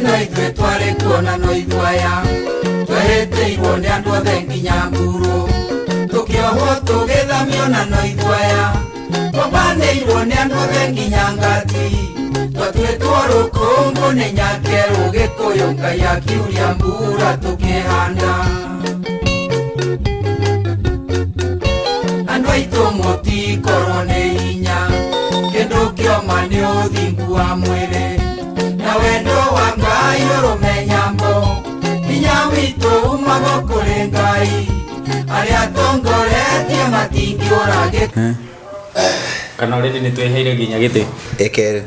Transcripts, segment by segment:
No ithuĩ twarĩ kuona no ithuĩ aya twehĩtĩirwo nĩ andũ othe nginya mburu tũkĩohwo tũgĩthamio na no ithuĩ aya twambanĩirwo nĩ andũ othe nginya ngati twatuĩtwo rũkũngũ nĩ nyakerũ gĩkũyũ Ngai akiuria mbura tũkĩhanda andũ aitũ mũtikorwo nĩ hinya kĩndũ kĩoma nĩ ũthingu wa mwĩrĩ na wendo wa Ngai ũrũme nyambo hinya witũ umago kũrĩ Ngai arĩa atongoretie matingĩũra gĩkũ. Kana already nĩ twĩheire nginya gĩtĩ. Eke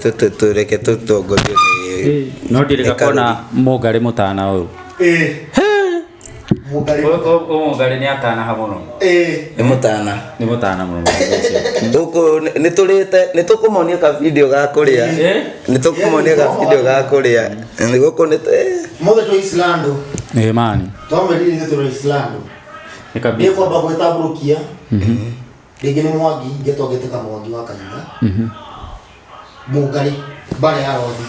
reke tũtongorio nĩ No ndirĩ nĩ gakona Karũri. mũngarĩ mũtana ũyũ. Ĩĩ. Mũngarĩ. Ũyũ mũngarĩ nĩ atanaha mũno. Ĩĩ. Nĩ mũtana. Nĩ mũtana mũno mũngarĩ ũcio. Gũkũ nĩ tũrĩte nĩ tũkũmonia ka video ga kũrĩa. Nĩ tũkũmonia ka video ga kũrĩa. Nĩ gũkũ nĩ Mothe twĩ Islando. Ĩĩ mani. Twamerire ithuĩ tũrĩ Islando. Nĩ kabisa. Niĩ kwamba gwĩtambũrũkia. Rĩngĩ nĩ Mwangi, ngetwo ngetĩka Mwangi wa Kahinga. Mũngarĩ, mbara ya Rothi.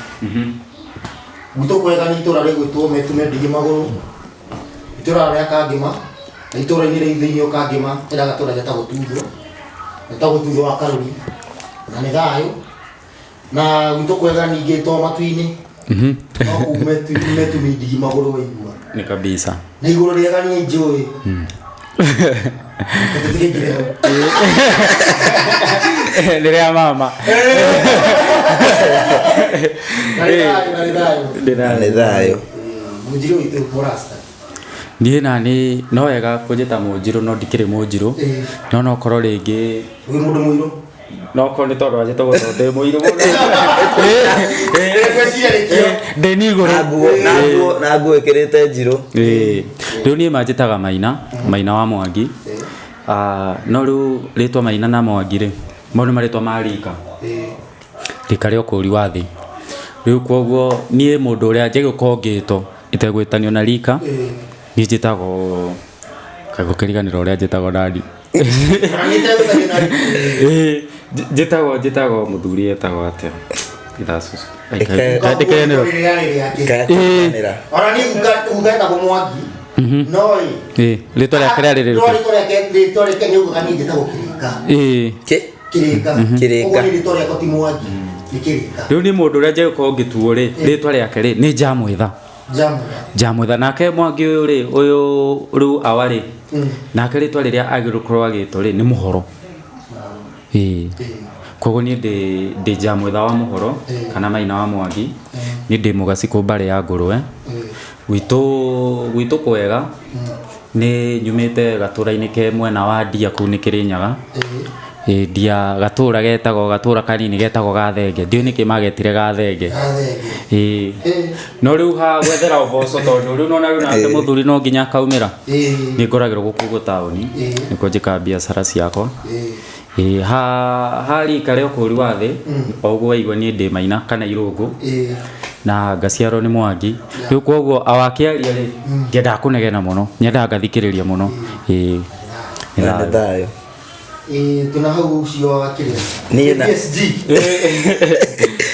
Gwitũ kwega nĩ itũra rĩgwĩtwo Metume Ndigi Magũrũ. Itũra rĩa Kangĩma, na itũra-inĩ rĩu thĩinĩ o Kangĩma hena gatũra getagwo Tuthwo. Getagwo Tuthwo wa Karũri. Na nĩ thayũ. Na gwitũ kwega ningĩ to matu-inĩ. No kũu Metume Ndigi Magũrũ waigua. Nĩ kabisa. Na igũrũ rĩega niĩ njũĩ. Tũtigĩingĩre hau. Nĩ rĩa mama. Na nĩ thayũ, na nĩ thayũ. Na nĩ thayũ. Mũnjirũ witũ mũrasta. Niĩ nani no wega kũnjĩta mũnjirũ no ndikĩrĩ mũnjirũ. No no korwo rĩngĩ Wĩ mũndũ mũirũ. no korwo nĩ tondũ wanjĩta ũguo tondũ ndĩ mũirũ mũno. Ngwĩciria nĩkĩo. Ndĩ nĩ igũrũ. Na nguo na nguo na nguo ĩkĩrĩte njirũ. Ĩĩ. Rĩu niĩ manjĩtaga Maina, Maina wa Mwangi. Ah, no rĩu rĩtwa Maina na Mwangi rĩ, mau nĩ marĩtwa ma rika. Rika rĩa ũkũri wa thĩ. Rĩu koguo niĩ mũndũ ũrĩa njagĩrĩirwo ngĩtwo itegwĩtanio na rika, niĩ njĩtagwo kaĩ ngũkĩriganĩrwo ũrĩa njĩtagwo nani. Ĩĩ, njĩtagwo njĩtagwo mũthuri etagwo atĩa? Ithaa cucu. Ndĩkĩriganĩrwo. Kaya kũriganĩra. Ona niĩ guka guka etagwo Mwangi. No ĩ. Ĩĩ, rĩtwa rĩake rĩarĩ No rĩrĩkũ? rĩtwa rĩake rĩtwa rĩake nĩ ugaga niĩ njĩtagwo Kĩrĩka. Ĩĩ. Kĩ? Kĩrĩka. Kĩrĩka. Ũguo niĩ rĩtwa rĩakwa ti Mwangi. Nĩ Kĩrĩka. Rĩu niĩ mũndũ ũrĩa njagĩrĩirwo ngĩtuo rĩ, rĩtwa rĩake rĩ, nĩ Njamwĩtha. Njamwĩtha. Njamwĩtha. Nake Mwangi ũyũ rĩ, ũyũ rĩu awa rĩ, nake rĩtwa rĩrĩa agĩrĩirwo gũkorwo agĩtwo rĩ, nĩ Mũhoro. Ĩĩ. Koguo niĩ ndĩ ndĩ Njamwĩtha wa Mũhoro kana Maina wa Mwangi. Niĩ ndĩ Mũgacikũ mbarĩ ya Ngũrwe. Gwitũ gwitũ kwega nĩ nyumĩte gatũra-inĩ ke mwena wa Ndia kũu nĩ Kĩrĩnyaga. Ĩĩ Ndia gatũra getagwo gatũra kanini getagwo Gathenge. Ndiũĩ nĩkĩ magetire Gathenge. Ĩĩ. No rĩu ha gwethera ũboco tondũ rĩu nĩwona rĩu nake mũthuri no nginya akaumĩra. Nĩ ngoragĩrwo gũkũ ũguo taũni nĩkuo njĩkaga biacara ciakwa. Ĩĩ ha ha rika rĩa ũkũri wa thĩ o ũguo waigua niĩ ndĩ Maina kana Irũngũ na ngaciarwo nĩ Mwangi. Rĩu koguo awa akĩaria rĩ ndiendaga kũnegena mũno nyendaga ngathikĩrĩria mũno. Ĩĩ. Nĩ Na nĩ thayũ. thayũ. Ĩĩ twĩna hau ũcio wa kĩrĩa. Niĩ na- PSG.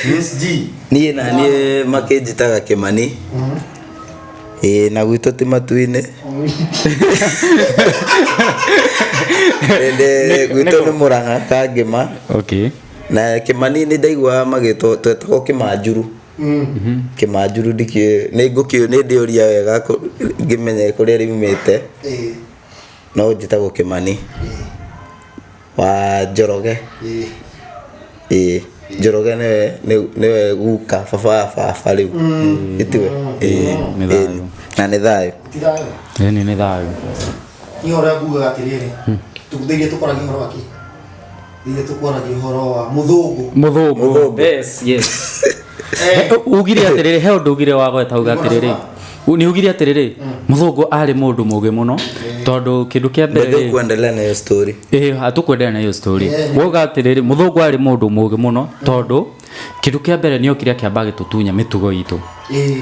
PSG. Niĩ na niĩ makĩnjĩtaga Kĩmani. Ĩĩ na gwitũ ti matu-inĩ. Ĩndĩ gwitũ nĩ Mũrang'a Kangĩma. Okay. Na Kĩmani nĩ ndaiguaga magĩtwo twetagwo Kĩmanjuru. Kĩmanjuru ndikĩũĩ nĩ ngũkĩũria nĩ ndĩũria wega ngĩmenye kũrĩa riumĩte. Ĩĩ. No njĩtagwo Kĩmani. Wa Njoroge. Ĩĩ Njoroge nĩwe nĩwe guka baba wa baba rĩu. Ĩtiwe? Ĩĩ. Nĩ thayũ. Na nĩ thayũ. Ti thayũ. Ĩni nĩ thayũ. Niĩ ũrĩa ngugaga atĩrĩrĩ, thĩinĩ tũkwaragia ũhoro wa kĩ? Thĩinĩ tũkwaragia ũhoro wa mũthũngũ. Mũthũngũ. Mũthũngũ. Yes, yes. Ugire atĩrĩrĩ, he ũndũ ugire wa gweta uga atĩrĩrĩ. Nĩ ugire atĩrĩrĩ, mũthũngũ arĩ mũndũ mũgĩ mũno tondũ kĩndũ kĩa mbere Mbere rĩ, kuendelea na hiyo story. Ĩĩ hatũkwendelea na hiyo story. Wauga atĩrĩrĩ, mũthũngũ arĩ mũndũ mũgĩ mũno tondũ kĩndũ kĩa mbere nĩ okire akĩamba agĩtũtunya mĩtugo itũ. Ĩĩ.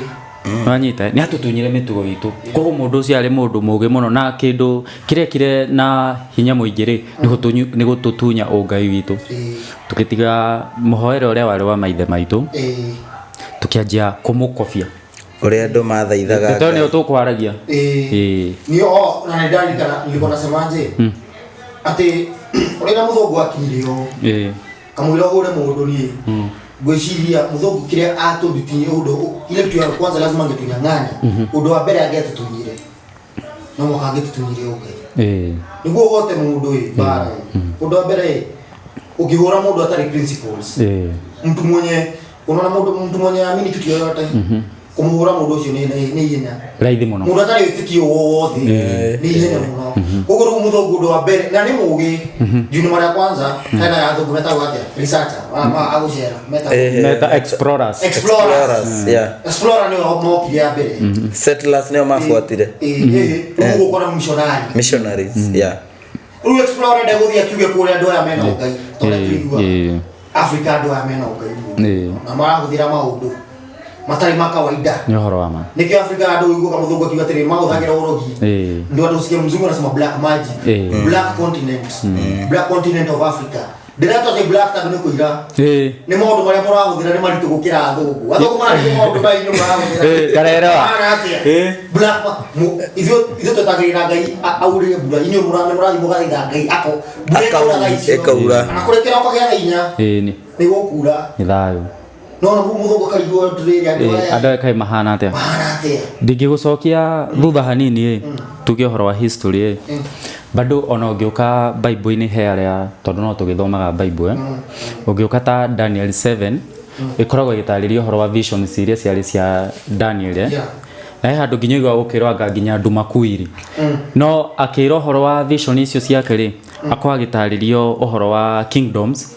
Nĩwanyita nĩ atũtunyire mĩtugo itũ. Koguo mũndũ ũcio arĩ mũndũ mũgĩ mũno na kĩndũ kĩrĩa ekire na hinya mũingĩ rĩ, nĩ gũtũtunya ũngai witũ. Tũgĩtiga mũhoere ũrĩa warĩ wa maithe maitũ, Ĩĩ. tũkĩanjia kũmũkobia. Ũrĩa andũ mathaithaga Ndeto nĩyo Ngai. tũkwaragia. Eh. Ĩĩ. Ni o na nĩ ndarikana nilikuwa nasemaje atĩ ũrĩa na mũthũngũ akinyire ũũ Ĩĩ. kamũira ũhũre mũndũ niĩ ngwĩciria mũthũngũ kĩrĩa atũrutire ũndũ ile kitu ya kwanza lazima angetunyang'anya ũndũ wa mbere angĩatũtunyire no mũhaka angĩtũtunyire ũngai Ĩĩ. nĩguo ũhote mũndũ ĩ mbara ĩ ũndũ wa mbere ĩ ũngĩhũra mũndũ atarĩ principles Ĩĩ. mtu mwenye unaona mũndũ mtu mwenye amini kitu yoyote kũmũhũra mũndũ ũcio nĩ nĩ ihenya Raithi mũno. mũndũ atarĩ wĩtĩkio wothe nĩ ihenya mũno koguo rĩu mũthũngũ ũndũ wa mbere na nĩ mũgĩ juu nĩ mara ya kwanza hena ya athũngũ metagwo atĩa researcher agũcera metagwo Eh, Meta explorers. explorers Explorers, yeah. explorer nĩo mokire ya mbere Settlers nĩo mabuatire. Ĩ, rĩu gũkora missionary Missionaries, yeah. rĩu explorer ndegũthiĩ akiuge kũrĩa andũ aya mena ũngai tondũ tũigua Ĩĩ. Afrika andũ aya mena ũngai Ĩĩ. mũno na marahũthĩra maũndũ matarĩ ma kawaida Nĩ ũhoro wa ma. nĩkĩo Afrika andũ ũiguaga mũthũngũ akiuga atĩrĩ mahũthagĩra ũrogi Ĩĩ. ndio watu usikie mzungu anasema black magic Eh. black continent black continent of Africa ndĩretwo atĩ black tondũ nĩ kũira Ĩĩ. nĩ maũndũ marĩa mũrahũthĩra nĩ maritũ gũkĩra athũngũ athũngũ marathiĩ maũndũ mainyu marahũthĩra Eh, ndarerewa. Mahana atĩa? Eh. Black ithuĩ twetagĩrĩra ngai aurĩre mbura inyuĩ nĩ mũrathiĩ mũgathaitha ngai ako mbura ĩkaura thaa icio Ĩkaura. kana kũrĩ kĩroko gĩa thaa inya Ĩĩ nĩ nĩ gũkura nĩ thayũ. no na mũthũngũ akarigwo atĩrĩrĩ andũ Ĩĩ, aya andũ aya kaĩ mahana atĩa? mahana atĩa Ndingĩgũcokia thutha hanini ĩ tuge ũhoro wa history ĩ bado ona ũngĩũka Bible-inĩ he arĩa tondũ no tũgĩthomaga Bible ũngĩũka ta Daniel 7 ĩkoragwo ĩgĩtarĩria ũhoro wa visions iria ciarĩ cia Daniel Yeah. na he handũ nginya ũiguaga gũkĩrwo anga nginya andũ makuiri no akĩra ũhoro wa vision icio ciake rĩ akorwo agĩtarĩrio ũhoro wa kingdoms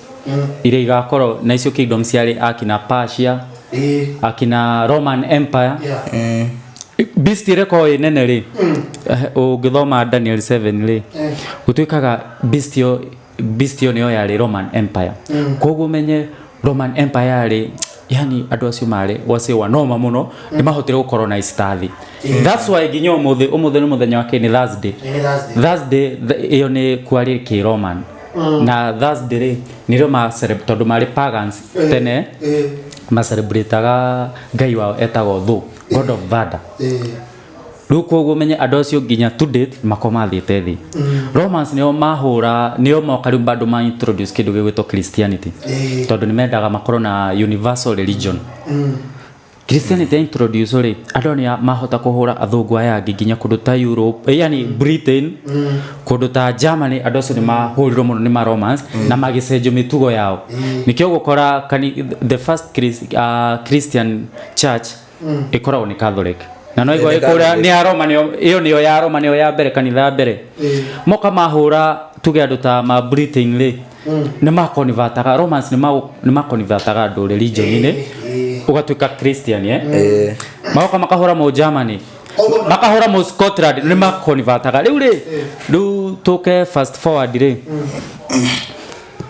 iria igakorwo na icio kingdoms ciarĩ akina Persia Ĩĩ. akina Roman Empire Yeah. beast ĩrĩa ĩkoragwo ĩ nene rĩ ũngĩthoma Daniel 7 rĩ gũtuĩkaga beast ĩyo beast ĩyo nĩyo yarĩ Roman Empire koguo ũmenye Roman Empire yarĩ yani andũ acio marĩ wacio wa noma mũno nĩ mahotire gũkorwo na istathi that's why nginya ũmũthĩ ũmũthĩ nĩ mũthenya wa kĩ nĩ Thursday Nĩ Thursday. Thursday ĩyo nĩ kwarĩ kĩ Roman na Thursday rĩ nĩrĩo ma tondũ marĩ pagans tene Ĩĩ. macelebrataga ngai wao etagwo Thor god of thunder Ĩĩ. rĩu koguo menye andũ acio nginya to date makorwo mathiĩte thĩ Romans nĩo mahũra nĩo moka rĩu bado ma introduce kĩndũ gĩgwĩtwo Christianity Ĩĩ. tondũ nĩ mendaga makorwo na universal religion Christianity ya introduce rĩ andũ nĩ mahota kũhũra athũngũ aya angĩ nginya kũndũ ta Europe yani Britain kũndũ ta Germany andũ acio nĩ mahũrirwo mũno nĩ ma Romans na magĩcenjio mĩtugo yao nĩkĩo gũkora the first Christian church ĩkoragwo nĩ Catholic na no igua Nĩ ĩkũrĩa Catholic. nĩ ya Roma nĩyo ĩyo nĩyo ya Roma nĩyo ya mbere kanitha ya mbere moka mahũra tuge andũ ta ma Britain rĩ nĩ makonivataga Romans nĩ makonivataga andũ religion-inĩ ũgatuĩka Christian eh Eh, magoka makahũra mũ Germany Koguo- makahũra mũ Scotland nĩ makonivataga rĩu rĩ rĩu tũke fast forward rĩ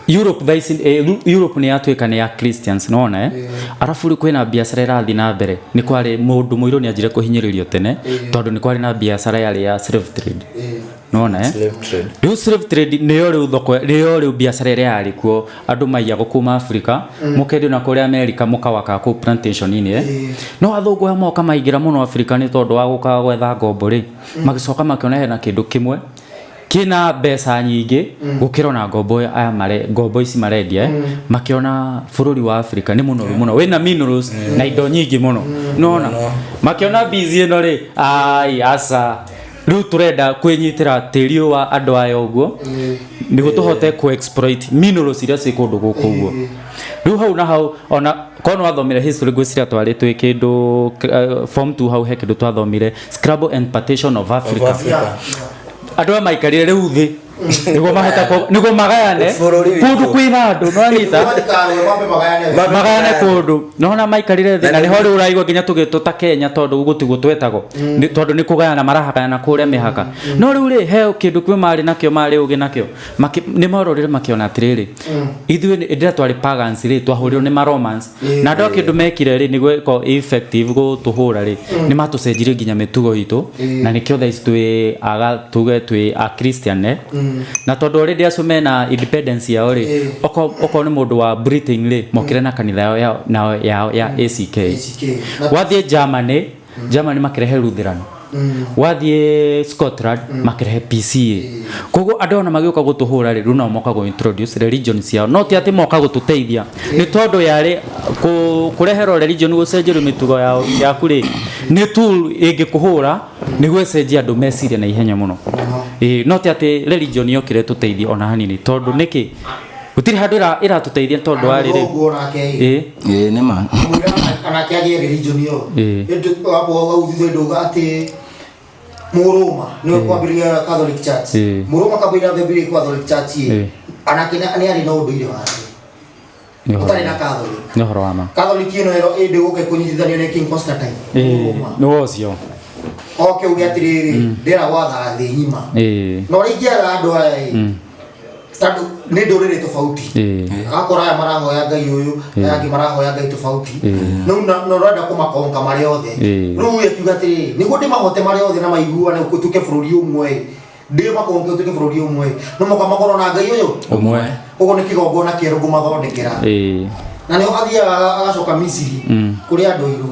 Europe thaa ici Europe nĩ yatuĩka nĩ ya Christians nona eh arabu rĩu kwĩna biacara ĩrathiĩ na mbere nĩ kwarĩ mũndũ mũirũ nĩ anjire kũhinyĩrĩrio tene tondũ nĩ kwarĩ na biacara yarĩ ya slave trade nona eh slave trade. rĩu slave trade nĩyo rĩu thoko nĩyo rĩu biacara ĩrĩa yarĩ kuo andũ maiyagwo kuma Africa mũkendio na kũrĩa America mũkawaka kũu plantation-inĩ eh no athũngũ aya moka maingĩra mũno Africa nĩ tondũ wa gũka gwetha ngombo rĩ magĩcoka makĩona hena kĩndũ kĩmwe kĩna mbeca nyingĩ gũkĩra ona ngombo aya mare ngombo ici marendia eh makĩona bũrũri wa Africa nĩ mũnoru mũno wĩna minerals na indo nyingĩ mũno nona makĩona busy ĩno rĩ ai aca rĩu tũrenda kwĩnyitĩra tĩri ũyũ wa andũ aya ũguo nĩguo tũhote kũ exploit minerals iria ciĩ kũndũ gũkũ ũguo rĩu hau na hau ona korwo nĩ wathomire history ngwĩciria twarĩ twĩ kĩndũ form 2 hau he kĩndũ twathomire scramble and partition of Africa Africa. andũ aya maikarire rĩu thĩ nĩguo mahota nĩguo magayane Bũrũri witũ. kũndũ kwĩna andũ nĩwanyita Matikarũe, mambe magayane. Magayane kũndũ nona maikarire thĩ na nĩho rĩu ũraigua nginya tũgĩtwo ta Kenya tondũ ũguo tiguo twetagwo tondũ nĩ kũgayana marahagayana kũrĩa mĩhaka no rĩu rĩ he kĩndũ kĩmwe marĩ nakĩo marĩ ũgĩ nakĩo nĩ mororire makĩona atĩrĩrĩ ithuĩ hĩndĩ ĩrĩa twarĩ pagans rĩ twahũrirwo nĩ ma Romans na andũ a kĩndũ mekire rĩ nĩguo ĩkorwo effective gũtũhũra rĩ nĩ matũcenjirie nginya mĩtugo itũ na nĩkĩo thaa ici twĩ aga tuge twĩ a Christian eh na tondũ already acio mena independence yao rĩ okorwo nĩ mũndũ wa Britain rĩ mokire na kanitha yao ya, nao yao ya ACK ACK. Wathiĩ Germany Germany makĩrehe Lutheran, wathiĩ Scotland makĩrehe PCA. Koguo andũ ona magĩũka gũtũhũra rĩ, rĩu nao moka gũ introduce religion ciao, no ti atĩ moka gũtũteithia, nĩ tondũ yarĩ kũreherwo religion gũcenjerio mĩtugo yao yaku rĩ, nĩ tool ĩngĩkũhũra nĩguo ĩcenjie andũ meciria na ihenya mũno. Ĩĩ, no ti atĩ religion yokire tũteithie ona hanini, tondũ nĩkĩ gũtirĩ handũ ĩratũteithia tondũ wa rĩrĩ. Mũthũngũ onake ĩ. Ĩĩ. Ĩĩ, nĩ ma. Mũira anake agĩe religion ĩyo. Ĩĩ. Wapo hau thutha ndauga atĩ Mũrũma nĩwe kwambĩrĩria Catholic Church. Ĩĩ. Mũrũma kambĩrĩria ambĩrĩria Catholic Church ĩ. Anake nĩ arĩ na ũndũire wake. Nĩ ũhoro Ũtarĩ na Catholic. Nĩ ũhoro wa ma. Catholic ĩno ĩro ĩndĩ gũka kũnyitithanio nĩ King Constantine. Ĩĩ, Mũrũma. nĩ ũcio. Oke uge atĩrĩrĩ, ndĩra gwatha thĩ ng'ima. Na ũrĩa ingĩara andũ aya ĩ, tondũ nĩ ndũrĩrĩ tofauti. Agakora aya marahoya ngai ũyũ, aya angĩ marahoya ngai tofauti. Rĩu na ũrenda kũmakonka marĩ othe. Rĩu akiuga atĩrĩrĩ, nĩguo ndĩmahote marĩ othe na maiguane ũtuĩke bũrũri ũmwe ĩ, ndĩmakonke ũtuĩke bũrũri ũmwe ĩ, no mũhaka makorwo na ngai ũyũ Ũmwe. Ũguo nĩ kĩgongona kĩerũ ngũmathondekera. Na nĩho athiaga agacoka Misiri kũrĩ andũ airũ.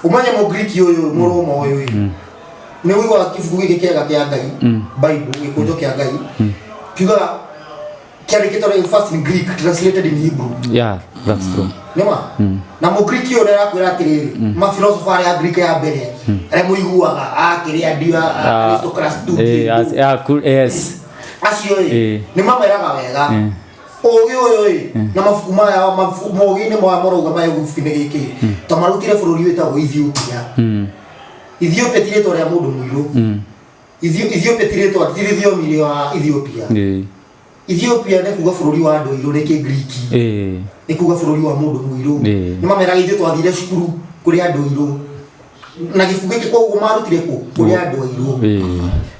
Ũmenye Mũgiriki ũyũ, Mũroma ũyũ ĩ, nĩ ũiguaga kĩbuku gĩkĩ kĩega kĩa Ngai, Bible, gĩkũnjo kĩa Ngai, kiugaga kĩandĩkĩtwo in first in Greek translated in Hebrew. Yeah, that's true. Nĩma? Na Mũgiriki ũyũ nĩarakwĩra atĩrĩrĩ, mafilosofa arĩa a Greek ya mbere, arĩa mũiguaga akĩrĩa ndio aristocrats tu, kĩndũ. Yes. Acio ĩ, nĩ mameraga wega. Ũgĩ ũyũ ĩ, na mabuku maya, maũgĩ-inĩ maya marauga maya gĩbuku-inĩ gĩkĩ, ta marutire bũrũri wĩtagwo Ethiopia. Ethiopia ti rĩtwa rĩa mũndũ mũirũ. Ethiopia ti rĩtwa, ti rĩthiomi rĩa Ethiopia. Ethiopia nĩ kuga bũrũri wa andũ airũ, nĩ Kĩngiriki. Nĩ kuga bũrũri wa mũndũ mũirũ. Nĩ mameraga ithuĩ twathire cukuru kũrĩ andũ airũ. Na gĩbuku gĩkĩ koguo marutire kũ? Kũrĩ andũ airũ.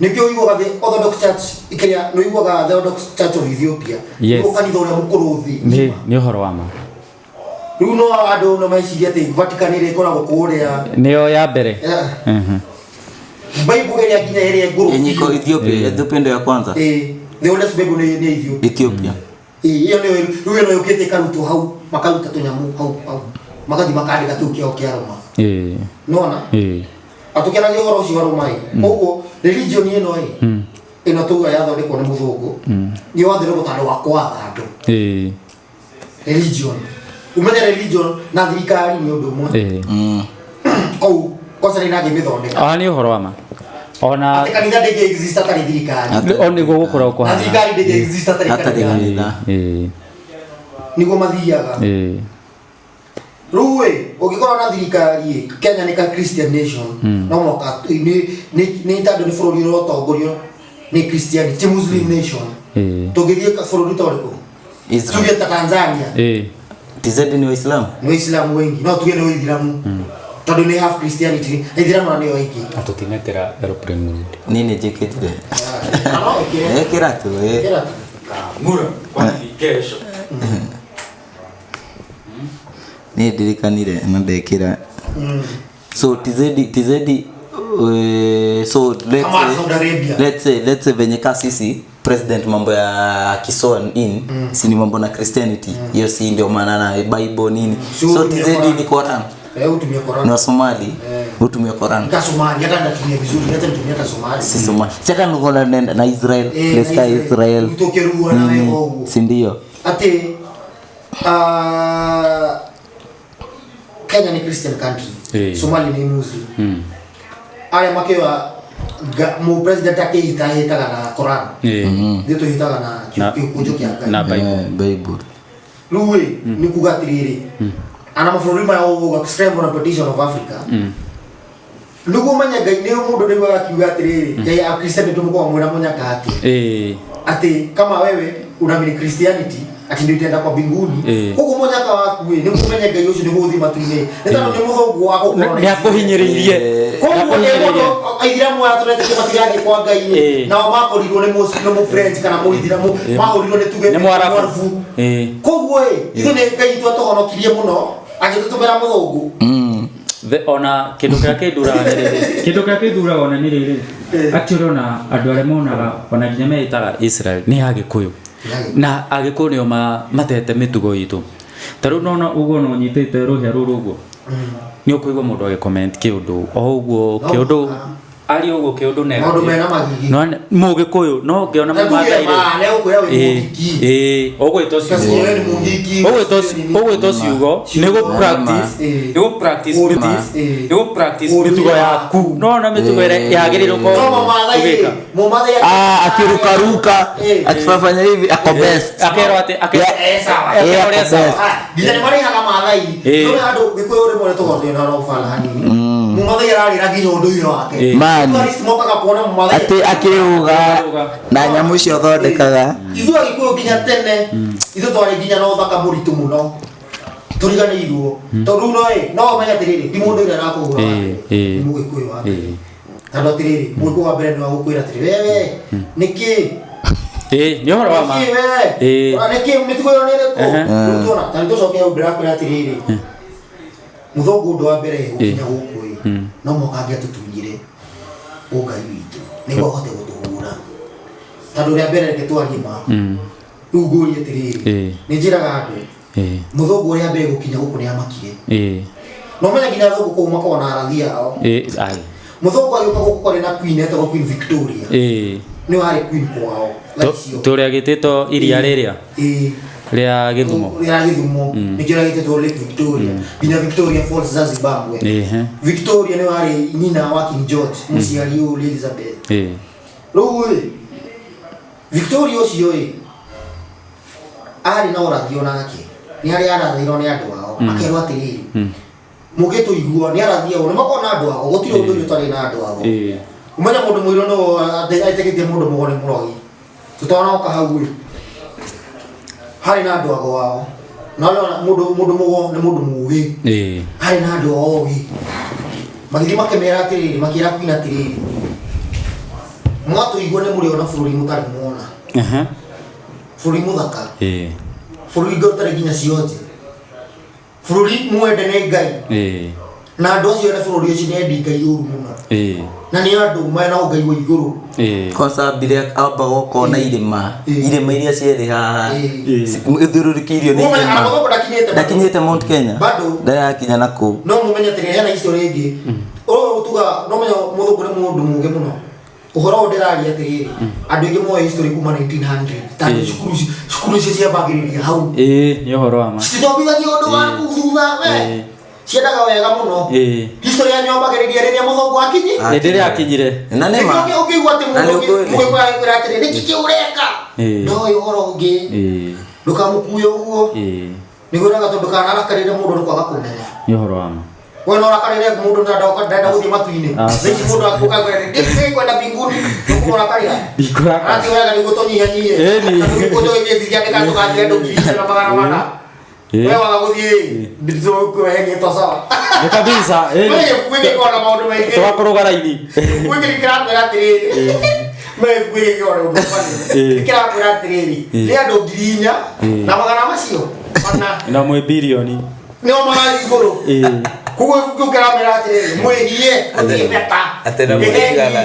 Nĩkĩo ũiguaga the Orthodox Church, kĩrĩa nĩ ũiguaga the Orthodox Church of Ethiopia. Yes. Nĩguo kanitha ũrĩa mũkũrũ thĩ. Nĩ ũhoro wa ma. Rĩu no andũ no mecirie atĩ Vatican ĩrĩa ĩkoragwo kũrĩa. Nĩyo ya mbere. Bible ĩrĩa nginya ĩrĩa ngũrũ. Yenye iko Ethiopia, Ethiopia ndio ya kwanza. Ĩĩ, the oldest Bible nĩ Ethiopia. Ethiopia. Ĩĩ, ĩyo nĩyo rĩu ĩno yũkĩte ĩkarutwo hau, makaruta tũnyamũ hau hau. Magathiĩ makandĩka kĩu kĩao kĩa Roma. Nĩwona? Atũkenagia ũhoro ũcio wa Roma ĩ. Koguo religion ĩno ĩ, ĩno tuga yathondekwo nĩ mũthũngũ, nĩ wathondekwo tondũ wa kwatha andũ. Religion. Umenye religion na thirikari nĩ ũndũ ũmwe. Kũu kosa nĩ nangĩmĩthondeka. Ona nĩ ũhoro wa ma. Ona Atĩ kanitha ndĩngĩ exist atarĩ thirikari. O nĩguo gũkoragwo Na kũhana. thirikari ndĩngĩ exist atarĩ Hatarĩ kanitha. kanitha. Nĩguo mathiaga. Rĩu ĩ, ũngĩkorwo na thirikari ĩ, Kenya nĩ ka Christian nation. No mũhaka nĩ tondũ nĩ bũrũri ũrotongorio nĩ Christianity, ti Muslim nation. Tũngĩthiĩ bũrũri ta ũrĩkũ? Israel. Tuge ta Tanzania. TZ ni Waislamu. Nĩ Waislamu wengi. No tuge nĩ Waithiramu. Tondũ nĩ half Christianity. Aithiramu na nĩo aingĩ. Tũtinekĩra aeroplane mode. Nini njĩkĩrire? Na no ĩkĩre. Ĩkĩra tu. Ĩkĩra tu. Mura, kwani kesho. Niĩ ndirikanire na ndekĩra. So TZ so let's Kama say, Saudi Arabia. let's say venye ka sisi president mambo ya kisoan in si ni mambo na Christianity, hiyo si ndio maana na Bible nini. So So utumie TZ Quran. ni Quran. Utumie Quran. Ni wa Somali hutumia Quran. Nika Somali, hata natumia vizuri, hata nitumia hata Somali. Si Somali. Si hata nilikuwa naenda na Israel, place ka Israel. Mtoke ruwa na wewe huko. Si ndio? Ati Kenya ni Christian country. Somali ni Muslim. Arĩa makĩoya mu president akĩhĩta ahĩtaga na Quran. Ithuĩ tũhĩtaga na gĩkũnjo kĩa Ngai. Na Bible. Bible. Rĩu ĩ, nĩ kuga atĩrĩrĩ, ana mabũrũri maya ũguo scramble and partition of Africa. Nĩguo ũmenye Ngai nĩ mũndũ rĩu agakiuga atĩrĩrĩ, Ngai a Christian tũmũkoragwo mwĩna mũnyaka atĩ. Atĩ kama wewe unaamini Christianity ati ndio itaenda kwa mbinguni. Koguo mũnyaka waku ĩ, nĩguo ũmenye Ngai ũcio nĩguo ũthiĩ matu-inĩ. Nĩ tondũ nĩ mũthũngũ wa gũkorwo na Nĩ akũhinyĩrĩirie. Koguo nĩ mũndũ aithiramu aya tũretĩkia matigathiĩ kwa Ngai ĩ, nao makorirwo nĩ mũ French kana mũithiramu, mahũrirwo nĩ tuge Nĩ Mwarabu. Mwarabu. Koguo ĩ, ithuĩ nĩ Ngai witũ atũhonokirie mũno agĩtũtũmĩra mũthũngũ. Ona kĩndũ kĩrĩa kĩnduraga nĩ rĩrĩ. Kĩndũ kĩrĩa kĩnduraga ona nĩ rĩrĩ. Atĩ ũrona andũ arĩa monaga ona nginya meĩtaga Israel nĩ Agĩkũyũ. Na Agĩkũyũ nĩo matete mĩtugo itũ. Ta rĩu nona ũguo no ũnyitĩte rũhĩa rũrũ ũguo. Nĩ ũkũigua mũndũ agĩ comment kĩũndũ o ũguo kĩũndũ ari ũguo kĩũndũ Maũndũ mena magigi. No mũgĩkũyũ no ngĩona Na tuge mũmathai ma, nĩ ũkwĩra wĩ mũgiki. ĩĩ ũgwĩtwo Ũgacikia ciugo we nĩ mũgiki. ũgwĩtwo ciugo nĩ gũ practice Ĩĩ. nĩ gũ practice Ĩĩ. nĩ gũ practice Ũndũire mĩtugo yaku no na mĩtugo ĩrĩa yagĩrĩirwo No mũmathai ũgĩka mũmathai Ah, akirukaruka Eh. akifanya hivi ako best akerwo atĩ Eh, sawa. akerwo ũrĩa Eh, sawa best. Ah, nginya nĩ marĩhaga mathai Eh. no andũ gĩkũyũ rĩmwe nĩ tũgotio na ũbala hanini mũmathai ararĩra nginya ũndũire wake Eh. Man. Tourist mokaga kuona mũmathai ati akiruga na nyamũ icio thondekaga ithuĩ agĩkũyũ nginya tene ithuĩ twarĩ nginya na ũthaka mũritũ mũno tũriganĩirwo tondũ rĩu no ĩ no ũmenye atĩrĩrĩ ti mũndũ ũrĩa arakũhũra wa Eh, mbere, eh. nĩ mũgĩkũyũ wa mbere Eh. tondũ atĩrĩrĩ mũgĩkũyũ wa mbere nĩwe agũkwĩra atĩrĩ wewe nĩkĩ ĩĩ nĩ ũhoro wa ma nĩkĩ wewe Eh. Ona nĩkĩ mĩtugo ĩyo nĩ ĩrĩkũ Ehe. rĩu tuona ta nĩtũcoke hau ndĩrakwĩra atĩrĩrĩ mũthũngũ ũndũ wa mbere gũkinya gũkũ ĩ no mũhaka angĩatũtunyire ũngai witũ nĩguo ahote gũtũhũra tondũ rĩa mbere reke twarie ma rĩu ngũrie atĩrĩrĩ Eh. nĩ njĩraga andũ ĩĩ mũthũngũ ũrĩa mbere gũkinya gũkũ nĩ amakire ĩĩ no menya nginya athũngũ kũu makoragwo na arathi ao ĩĩ ai mũthũngũ agĩũka gũkũ kwarĩ na queen etagwo Queen Victoria ĩĩ nĩwe warĩ queen kwao thaa icio tũrĩa gĩtĩtwo iria rĩrĩa ĩĩ rĩa gĩthumo rĩa gĩthumo nĩkĩo rĩgĩtĩtwo Lake Victoria nginya Victoria Falls za Zimbabwe ĩĩ Victoria nĩwe warĩ nyina wa King George mũciari ũyũ Elizabeth ĩĩ rĩu ĩ Victoria ũcio ĩ arĩ na ũrathi onake nĩ harĩa arathirwo nĩ andũ ao akerwo atĩrĩrĩ mũgĩtũigua nĩ arathi ao nĩ makoragwo na andũ ao gũtirĩ ũndũ ũyũ ũtarĩ na andũ ao ĩĩ umenya mũndũ mũirũ no etĩkĩtie mũndũ mũgo nĩ mũrogi tũtanoka hau ĩ harĩ na andũ ago ao na ũrĩa mũndũ mũndũ mũgo nĩ mũndũ mũgĩ ĩĩ harĩ na andũ ao ogĩ magĩthiĩ makĩmera atĩrĩrĩ makĩra queen atĩrĩrĩ mwatũigua nĩ mũrĩona bũrũri mũtarĩ mwona aha bũrũri mũthaka ĩĩ bũrũri ũngĩ ũtarĩ nginya cionje bũrũri mwende nĩ ngai ĩĩ na andũ acio ene bũrũri ũcio nĩ endi ngai ũru mũno ĩĩ na nĩ andũ mena ũngai wa igũrũ ĩĩ kwanza mbire amba gũkona irĩma Ĩĩ. irĩma iria cierĩ haha Ĩĩ. ithiũrũrũkĩirio nĩ Ũmenye, irĩma ona mũthũngũ ndakinyĩte ndakinyĩte Mount Kenya Bado. ndarakinya na kũu no mumenye atĩrĩ hena history ĩngĩ ũyũ tuga no menye mũthũngũ nĩ mũndũ mũũgĩ mũno ũhoro ũyũ ndĩraria atĩrĩrĩ andũ aingĩ moĩ history kuma 1900 tondũ Ĩĩ. cukuru cukuru icio ciambagĩrĩria hau ĩĩ nĩ ũhoro wa ma citithomithagio ũndũ wa kũu thutha we Ĩĩ. ciendaga wega mũno Ĩĩ. history yanyu yambagĩrĩria rĩrĩa mũthũngũ akinyi hĩndĩ ĩrĩa akinyire na nĩ ma Nĩkĩo ũngĩigua atĩ Na nĩ mũndũ ũkwĩ- mũgĩkũyũ agĩkwĩra atĩrĩ nĩkĩ kĩu ũreka Ĩĩ. ndoĩ ũhoro ũngĩ ĩĩ ndũkamũkue ũguo ĩĩ nĩgwĩraga tondũ kanarakarĩre mũndũ nĩ kwaga kũmenya nĩ ũhoro wa ma we no rakarĩre mũndũ ndenda gũthiĩ matu-inĩ Ah. thaa ici mũndũ akũka kwĩra ndikwenda mbinguni nĩkũmũrakarĩra Ndikũrakara. Arati wega nĩguo tũnyihanyihie Ĩni. tondũ gĩkũnjũ tũgathiĩ andũ 4,400 Ĩĩ. we waga gũthiĩ ndĩtũkweherie sawa nĩ kabisa ĩĩ we gĩbuku gĩkoragwo na maũndũ maingĩ tũgakũrũga raini gĩbuku gĩkĩ kĩrakwĩra atĩrĩrĩ me gĩbuku gĩkĩ gĩkoragwo na ũndũ funny. Ĩĩ. Nĩ kĩrakwĩra atĩrĩrĩ Ĩĩ. nĩ andũ 4,000 Ĩĩ. na magana macio mana na mwĩ birioni nĩo marathiĩ igũrũ ĩĩ koguo ibuku kĩu kĩramera atĩrĩrĩ mwĩgie gũtirĩ beta Atĩ na mũigana.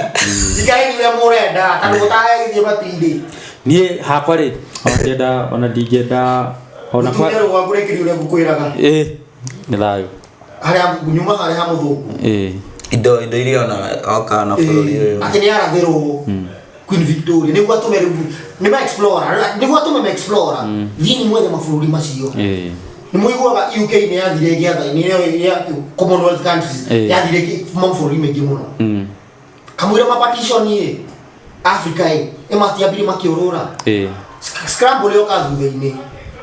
ikareni ũrĩa mũrenda tondũ mũtagagĩthiĩ matu-inĩ niĩ hakwa rĩ ona ndĩenda ona ndingĩenda ona kwa mũtumia rũgwa ngũrĩkĩrie ũrĩa ngũkwĩraga ĩĩ nĩ thayũ harĩa nyuma harĩa ha mũthũngũ ĩĩ indo indo iria ona oka na bũrũri ũyũ atĩ nĩ arathĩrwo Queen Victoria nĩguo atũme rĩu nĩ ma explorer nĩguo atũme ma explorer thiĩ nĩ mwethe mabũrũri macio ĩĩ nĩ mũiguaga UK nĩ yathire ĩgĩatha nĩ ya Commonwealth countries Ĩĩ. yathire mabũrũri maingĩ mũno Mm. kamũira ma partition ĩ Africa ĩ ĩmatiambire makĩũrũra ĩĩ scramble yoka thutha-inĩ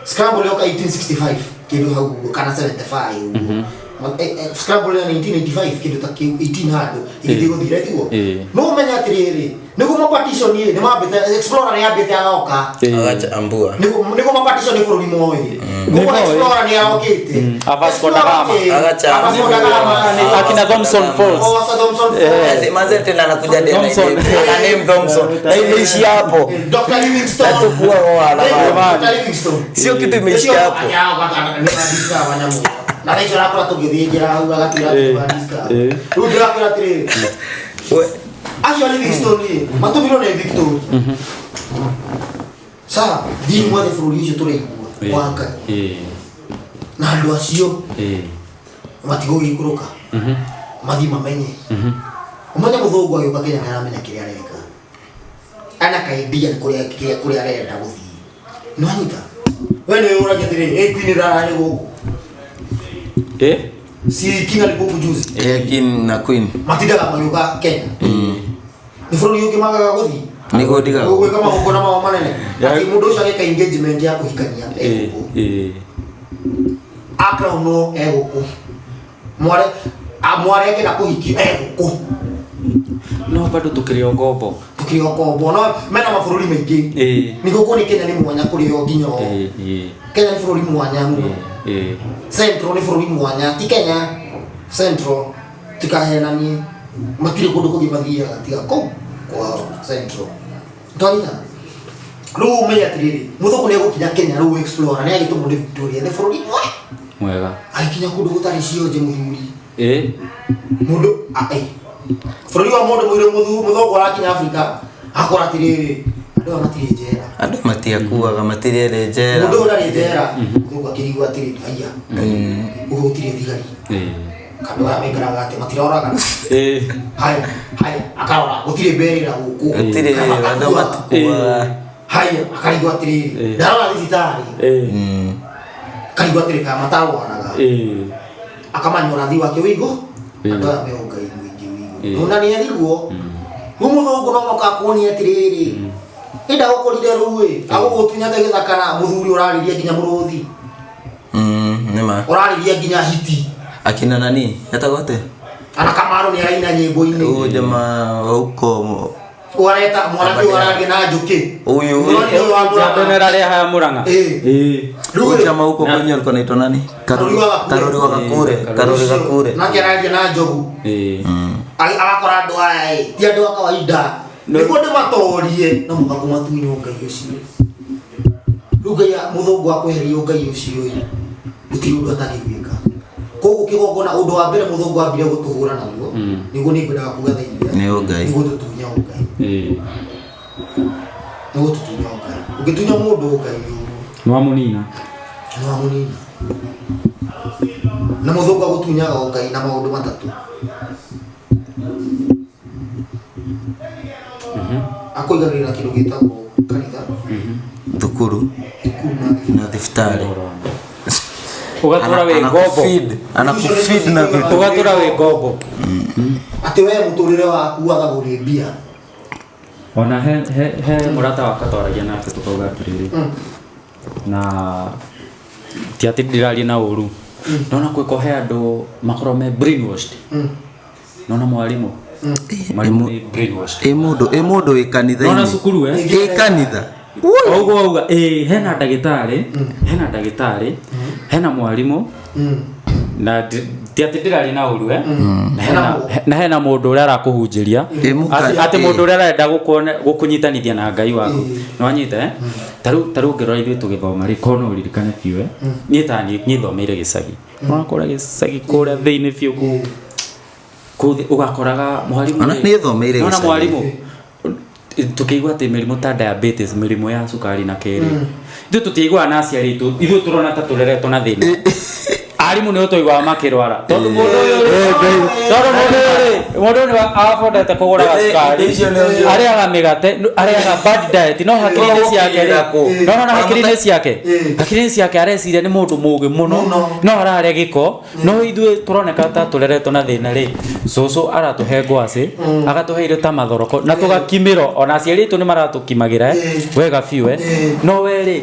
scramble yoka 1865 kĩndũ hau ũguo kana 75 ũguo scramble ya 1985 kĩndũ ta kĩu 18 handũ ĩgĩthiĩ gũthira tiguo Ĩĩ. no ũmenye atĩrĩrĩ nĩguo mapartition ĩ nĩ mambĩte explorer nĩ yambĩte agoka ĩĩ agachambua nĩguo mapartition nĩ bũrũri moĩ Nĩ koguo moĩ. explorer nĩ arokĩte A Vasco da Gama. Agacha- Vasco da Gama Akina Thomson Falls. Oh, Sir Thomson Falls. Manze tena anakuja tena Thompson. ana name Thompson na imeishi hapo Dr. Livingstone. Hatukuwa wala Eh, bana. Dr. Livingstone. sio kitu imeishi hapo na thaa icio arakora tũgĩthiĩ njĩra hau agatwĩra Eh, tũgadiscover. eh. Rĩu ndĩrakwĩra atĩrĩrĩ We- acio a Livingstone rĩ matũmirwo nĩ Victoria sa thiĩ mwethe bũrũri ũcio tũraigua wa Ngai ĩĩ na andũ acio ĩĩ Matigũgĩikũrũka mathiĩ mamenye. Ũmenye mũthũngũ agĩũka Kenya nĩ aramenya kĩrĩa areka, ana kaidea nĩ kũrĩa kĩrĩa kũrĩa arenda gũthiĩ. Nĩ wanyita? We nĩ ũragia atĩrĩrĩ, ĩ Queen rararĩ gũkũ? Eh? Si King alikuwa huku juzi. Eh, king na queen. Matindaga magĩũka Kenya. Nĩ bũrũri ũngĩ magaga gũthiĩ. Nĩguo ndigaga. Gwĩka magongona mao manene. Atĩ mũndũ ũcio agĩka engagement ya kũhikania Eh, egũkũ. eh. Akrownwo egũkũ. Mware mware akĩenda kũhikio egũkũ. No bado tukĩrĩ o ngombo. Tukĩrĩ o ngombo. No mena mabũrũri maingĩ. Eh. Nĩ gũkũ nĩ Kenya nĩ mwanya kũrĩ o nginya o. Eh, eh. Kenya nĩ bũrũri mwanya mũno. Eh. Central nĩ bũrũri mwanya ti Kenya. Central tikahenanie matirĩ kũndũ kũngĩ mathiaga tiga kũu kwao Central. Twanyita rĩu ũmenye atĩrĩrĩ, mũthũngũ nĩ egũkinya Kenya rĩu explorer nĩ agĩtũmwo nĩ Victoria nĩ bũrũri mwe Mwega. agĩkinya kũndũ gũtarĩ cionje mũthuri. Eh. Mũndũ bũrũri wa mũndũ mũirũ mũthũngũ arakinya Afrika akora atĩrĩrĩ, andũ aya matirĩ njera. Andũ matiakuaga, matirĩ erĩ njera. Mũndũ ũyũ ndarĩ njera. Mũthũngũ akĩrigwo atĩrĩrĩ, haiya, gũkũ gũtirĩ thigari. Eh. Andũ aya maikaraga atĩ matiroragana. Eh. Haya haya, akarora gũtirĩ mbĩrĩra gũkũ. Gũtirĩ, Kana andũ makakuaga. matikuaga. Haya, akarigwo atĩrĩrĩ, Eh. ndarora thibitarĩ. Eh. Akarigwo atĩrĩ kana matarwaraga. Eh. Akamanya ũrathi wake wĩigũ. Eh. Andũ aya me ũngai mũingĩ wĩigũ. Eh. Na nĩ ethirwo. Rĩu mũthũngũ no moka akuonie atĩrĩrĩ, ĩnda gũkũrire rũĩ agũgũtunyate gĩthaka na mũthuri ũrarĩria nginya mũrũthi. Nĩ ma. Ũrarĩria nginya hiti. Akina nani? Etagwo atĩa? Ana Kamaru nĩ araina nyĩmbo-inĩ. Huyu jamaa wa huko. Ũreta mwanake ũyũ araria na njũkĩ. Huyu Mũrori ũyũ wa Jambo Mũrang'a. nĩ haya Murang'a. Eh. Eh. Huyu Rĩu jamaa huko Na- kwenye alikuwa anaitwa nani? Karori wa Gakure. Karori wa Gakure. Eh, Karori Gakure. Nake araria na njogu. Eh. Agakora andũ aya ĩ, ti andũ a kawaida. Nĩguo ndĩmatorie no mũhaka kũmatunya ũngai ũcio. Rĩu Ngai mũthũngũ akweheria ũngai ũcio ĩ, gũtirĩ ũndũ atangĩgwĩka. Koguo kĩgongona ũndũ wa mbere mũthũngũ ambire gũtũhũra naguo, nĩguo nĩ ngwendaga kuga thaa iria, Nĩ ũngai. nĩ gũtũtunya ũngai. Eh. Nĩ gũtũtunya ũngai. Ũngĩtunya mũndũ ũngai nĩ ũru. Nĩ wamũnina. Nĩ wamũnina. Na mũthũngũ agũtunyaga ũngai na maũndũ matatũ. Akũiganĩrĩra kĩndũ gĩtagwo kanitha, Thukuru thukuru na na thibitarĩ. Ũgatũra wĩ ngombo. Anakufeed, anakufeed na vitu. Ũgatũra wĩ ngombo. Atĩ we mũtũrĩre waku wathagwo nĩ mbia. Ona he he he mũrata wakwa twaragia nake tũkauga atĩrĩrĩ. Na ti atĩ ndĩraria na ũru. Nona kwĩko he andũ makorwo me brainwashed. Nona mwarimũ. Mwarimũ nĩ brainwashed. Ĩ mũndũ, ĩ mũndũ wĩ Nona kanitha-inĩ. cukuru eh. Ĩ kanitha. Ũguo wauga ĩ hena ndagĩtarĩ, hena ndagĩtarĩ, hena mwarimũ na ti atĩ ndĩraria na ũru eh. Na na hena mũndũ ũrĩa arakũhunjĩria. Ĩ mũka- Atĩ ĩ. mũndũ ũrĩa arenda gũkũnyitanithia na Ngai waku. Nĩ wanyita eh? Ta rĩu ũngĩrora ithuĩ tũgĩthoma rĩ, korwo no ũririkane biũ eh. Niĩ ta niĩ niĩ thomeire gĩcagi. Nĩwona kũrĩa gĩcagi kũrĩa thĩinĩ biũ kũu. Kũu ũgakoraga mwarimũ Ona rĩ- niĩ thomeire Nĩwona gĩcagi. mwarimũ tũkĩigua atĩ mĩrimũ ta diabetes, mĩrimũ ya cukari na kĩrĩ. Ithuĩ tũtiaiguaga na aciari aitũ, ithuĩ tũrona ta tũreretwo na thĩna. Arimũ nĩo twaiguaga makĩrwara. Tondũ mũndũ ũyũ rĩ, tondũ mũndũ ũyũ rĩ, mũndũ ũyũ nĩ abondete kũgũra cukari, arĩaga mĩgate, arĩaga bad diet, no hakiri-inĩ ciake rĩ, no no hakiri-inĩ ciake, hakiri-inĩ ciake areciria nĩ mũndũ mũgĩ mũno, no ararĩa gĩko, no ithuĩ tũroneka ta tũreretwo na thĩna rĩ, cũcũ aratũhe ngwacĩ, agatũhe irio ta mathoroko, na tũgakimĩrwo, ona aciari aitũ nĩ maratũkimagĩra wega biũ, no we rĩ,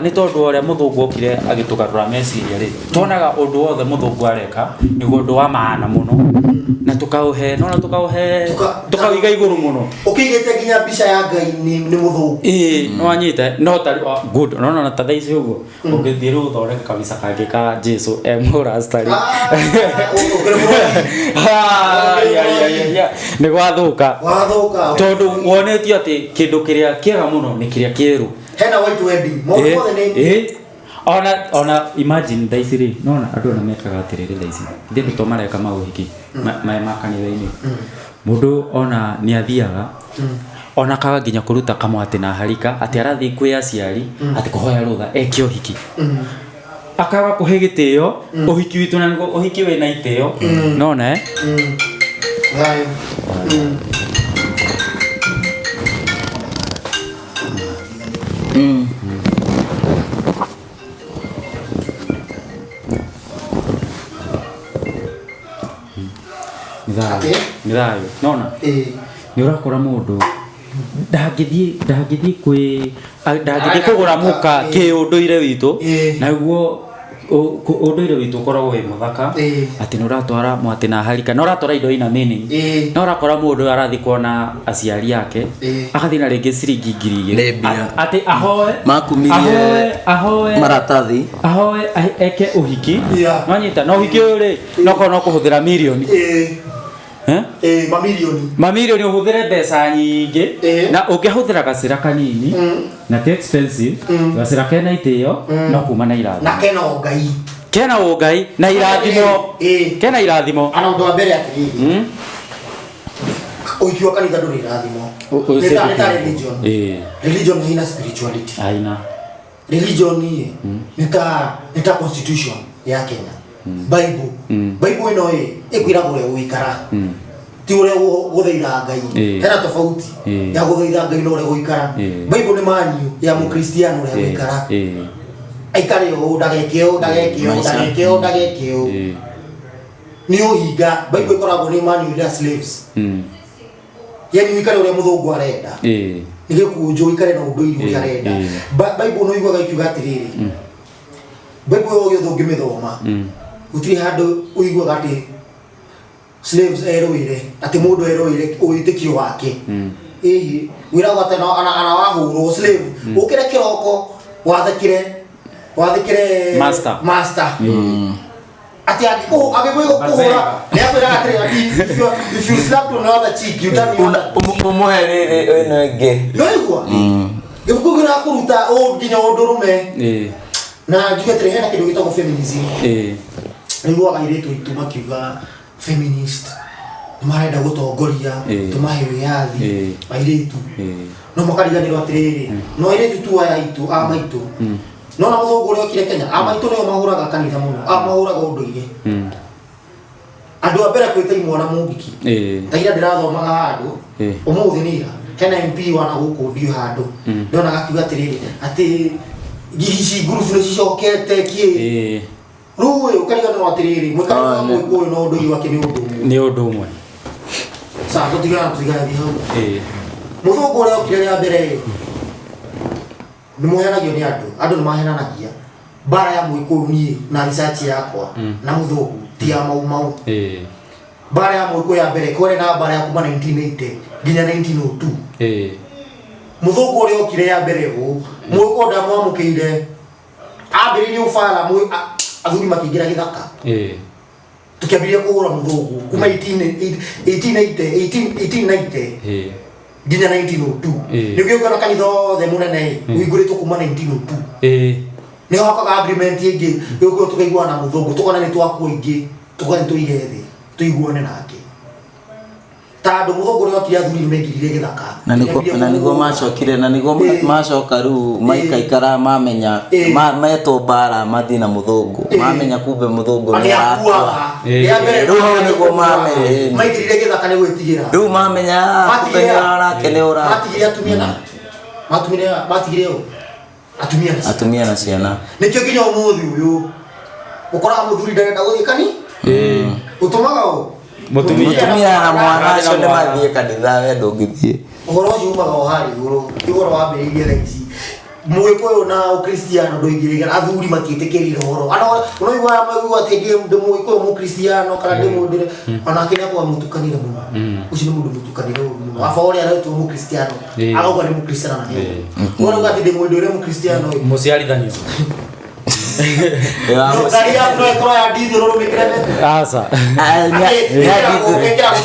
nĩ tondũ wa ũrĩa mũthũngũ okire agĩtũgarũra meciria rĩ, tuonaga ũndũ wothe mũthũngũ areka nĩguo ũndũ wa maana mũno, na tũkaũhe, nona tũkaũhe, tũkaũiga igũrũ mũno. Ũkĩigĩte nginya mbica ya Ngai nĩ mũthũngũ. Ĩĩ, nĩ wanyita, no ta good, no no ta thaa ici ũguo, ũngĩthiĩ rĩu ũthondeke kabica kangĩ ka Jesu e mũrastari. Nĩ gwathũka. Wathũka. Tondũ wonetio atĩ kĩndũ kĩrĩa kĩega mũno nĩ kĩrĩa kĩerũ. Hena white wedding. Maũndũ mothe nĩ Ona imagine thaa ici rĩ, nona andũ ona mekaga atĩrĩrĩ thaa ici. Ithe to mareka maũhiki ma kanitha-inĩ. Mũndũ ona nĩ athiaga, ona kaga nginya kũruta kamwatĩ na harika, atĩ arathiĩ kwĩ aciari, atĩ kũhoya rũtha eke ũhiki. Akaga kũhe gĩtĩo ũhiki witũ na nĩguo ũhiki wĩna itĩo nona eh? Thayũ. Nĩ thayũ Atĩ? nĩ thayũ nona Ĩĩ. nĩ ũrakora mũndũ ndangĩthiĩ ndangĩthiĩ kwĩ ndangĩthiĩ kũgũra mũka Ĩĩ. kĩũndũire witũ Ĩĩ. naguo ũndũire witũ ũkoragwo wĩ mũthaka Ĩĩ. atĩ nĩ ũratwara mwatĩ na harika na ũratwara indo ina meaning Ĩĩ. na ũrakora mũndũ ũyũ arathiĩ kuona aciari ake Ĩĩ. agathiĩ na rĩngĩ ciringi ngiri Nĩ igĩrĩ mbia. Atĩ ahoe Makumirie ahoe ahoe maratathi ahoe eke ũhiki Yeah. nwanyita na ũhiki ũyũ rĩ nokorwo no kũhũthĩra mirioni Ĩĩ. Eh? Ĩĩ, mamirioni. Mamirioni ũhũthĩre mbeca nyingĩ Ĩĩ. na ũngĩhũthĩra gacĩra kanini na ti expensive gacĩra kena itĩo no kuma na Na irathimo kena ũngai. Kena ũngai na irathimo. Ĩĩ. Kena irathimo. Ana ũndũ wa mbere atĩrĩrĩ. Ũhiki wa kanitha ndũrĩ irathimo. Nĩ ta religion. Ĩĩ. Religion haina spirituality. Aina. Religion ĩ nĩ ta constitution ya Kenya. Bible. Bible ĩno ĩ ĩkwĩraga ũrĩa ũgũikara. Ti ũrĩa gũthaitha Ngai. Ĩĩ. Hena tofauti Ĩĩ. ya gũthaitha Ngai na ũrĩa gũikara. Ĩĩ. Bible nĩ manual ya mũkristiano ũrĩa gũikara. Ĩĩ. Aikare ũũ ndageke ũũ ndageke ũũ Maica. ndageke ũũ ndageke ũũ. Ĩĩ. Nĩ ũhinga. Bible ĩkoragwo nĩ manual ya slaves. Yani ũikare ũrĩa mũthũngũ arenda. Ĩĩ. Nĩ gĩkũnjũ ũikare na ũndũire ũrĩa Ĩĩ, arenda. ĩĩ. Bible nĩ ũiguaga ikiuga atĩrĩrĩ. Bible ĩyo yothe ũngĩmĩthoma gũtirĩ handũ ũiguaga atĩ slaves erũĩre atĩ mũndũ erũĩre wĩtĩkio wake. Ĩhĩ wĩragwo atĩ ana wahũrwo slave ũkĩre kĩroko wathĩkĩre wathĩkĩre Master. Master. Atĩ angĩkũhũra nĩ akwĩraga atĩrĩ atĩ if you slap to another cheek you turn your other. Ũmũhe rĩrĩ ĩno ĩngĩ. Nĩwaigua? Gĩbuku kĩrakũruta ũ nginya ũndũrũme Ĩĩ. na njuge atĩrĩ hena kĩndũ gĩtagwo feminism. Ĩĩ. Nĩiguaga airĩtu aitũ makiuga feminist nĩ marenda gũtongoria Ĩĩ. tũmahe wĩyathi Ĩĩ. airĩtu Ĩĩ. no makariganĩrwo atĩrĩrĩ no airĩtu tu aya aitũ a maitũ no na mũthũngũ ũrĩa okire Kenya a maitũ nĩo mahũraga kanitha mũno a mahũraga ũndũire andũ a mbere kwĩta imwana mũngiki Ĩĩ. ta ira ndĩrathomaga handũ Ĩĩ. ũmũthĩ nĩ ira hena MP wana gũkũ ndiũ handũ ndonaga akiuga atĩrĩrĩ atĩ ngihi ici ngurubu nĩ cicokete kĩ Ĩĩ. rĩu ĩ ũkariganĩrwo atĩrĩrĩ mwĩkarĩre wa Ah, mũgĩkũyũ na ũndũire wake nĩ ũndũ ũmwe. Nĩ ũndũ ũmwe. Sawa, tũtigana tũtigathiĩ hau. Ĩĩ. Mũthũngũ ũrĩa okire rĩa mbere ĩ nĩ mũheanagio nĩ andũ andũ nĩ mahenanagia mbara ya mũgĩkũyũ niĩ na research yakwa na mũthũngũ ti ya mau mau. Ĩĩ. Mbara ya mũgĩkũyũ ya mbere kwarĩ na mbara ya kuma 1980 nginya 1902. Ĩĩ. Mũthũngũ ũrĩa okire ya mbere ũũ mũgĩkũyũ ndamwamũkĩire ambĩrĩirie ũbara athuri makĩingĩra gĩthaka. Ĩĩ. Tukĩambĩrĩria kũhũra mũthũngũ kuma 1880 1890 Ĩĩ. nginya 1902. Ĩĩ. Nĩkĩo ũngĩona kanitha othe mũnene ũhingũrĩtwo kuma 1902. Ĩĩ. Nĩ hokaga agreement ĩngĩ gũkũ tũkaiguana na mũthũngũ tũkona nĩ twakua ingĩ tũkona tũige thĩ tũiguane nake tondũ mũthũngũ ũrĩa okire athuri nĩ maingĩrire gĩthaka. Na nĩguo na nĩguo macokire na nĩguo Ĩĩ. macoka rĩu maikaikara mamenya Ĩĩ. metwo mbara mathiĩ na mũthũngũ Ĩĩ. mamenya kumbe mũthũngũ nĩ nĩ akuaga. arakua. Ĩĩ. Rĩa mbere Rĩu hau nĩguo mamenya. Maingĩrire gĩthaka nĩ gwĩtigĩra. Rĩu mamenya "Ah, kumbe nĩ ũrake nĩ ũra Matigire atumia na matumire matigire ũ atumia na ciana. Atumia na ciana. Nĩkĩo nginya ũmũthĩ ũyũ ũkoraga mũthuri ndarenda gũthiĩ kani Ĩĩ. ũtũmaga ũ Mũtumia. Mũtumia na mwana Arathiĩ na acio nĩ mwana. mathiĩ kanitha we ndũngĩthiĩ. Ũhoro ũcio umaga o harĩa igũrũ ti ũhoro wambĩrĩirie thaa ici mũgĩkũyũ na ũkristiano ndũingĩrĩire athuri matiĩtĩkĩrire ũhoro ana ũnaigua maigua atĩ ndĩ mũgĩkũyũ mũkristiano kana ndĩ mũndũ onake nĩ akoragwo mũtukanĩre mũno ũcio nĩ mũndũ mũtukanĩre ũru mũno aba ũrĩa aretwo mũkristiano Ĩĩ. agauga nĩ mũkristiano na nĩ ũrauga atĩ ndĩ mũndũ ũrĩa mũkristiano ĩ Mũciarithanio. Ĩ wa mũciĩ. ngari yaku no ĩkorwo ya ndithũrũ rũmĩkĩre betũrũ. Aca. Ah, Atĩ ĩkĩragwo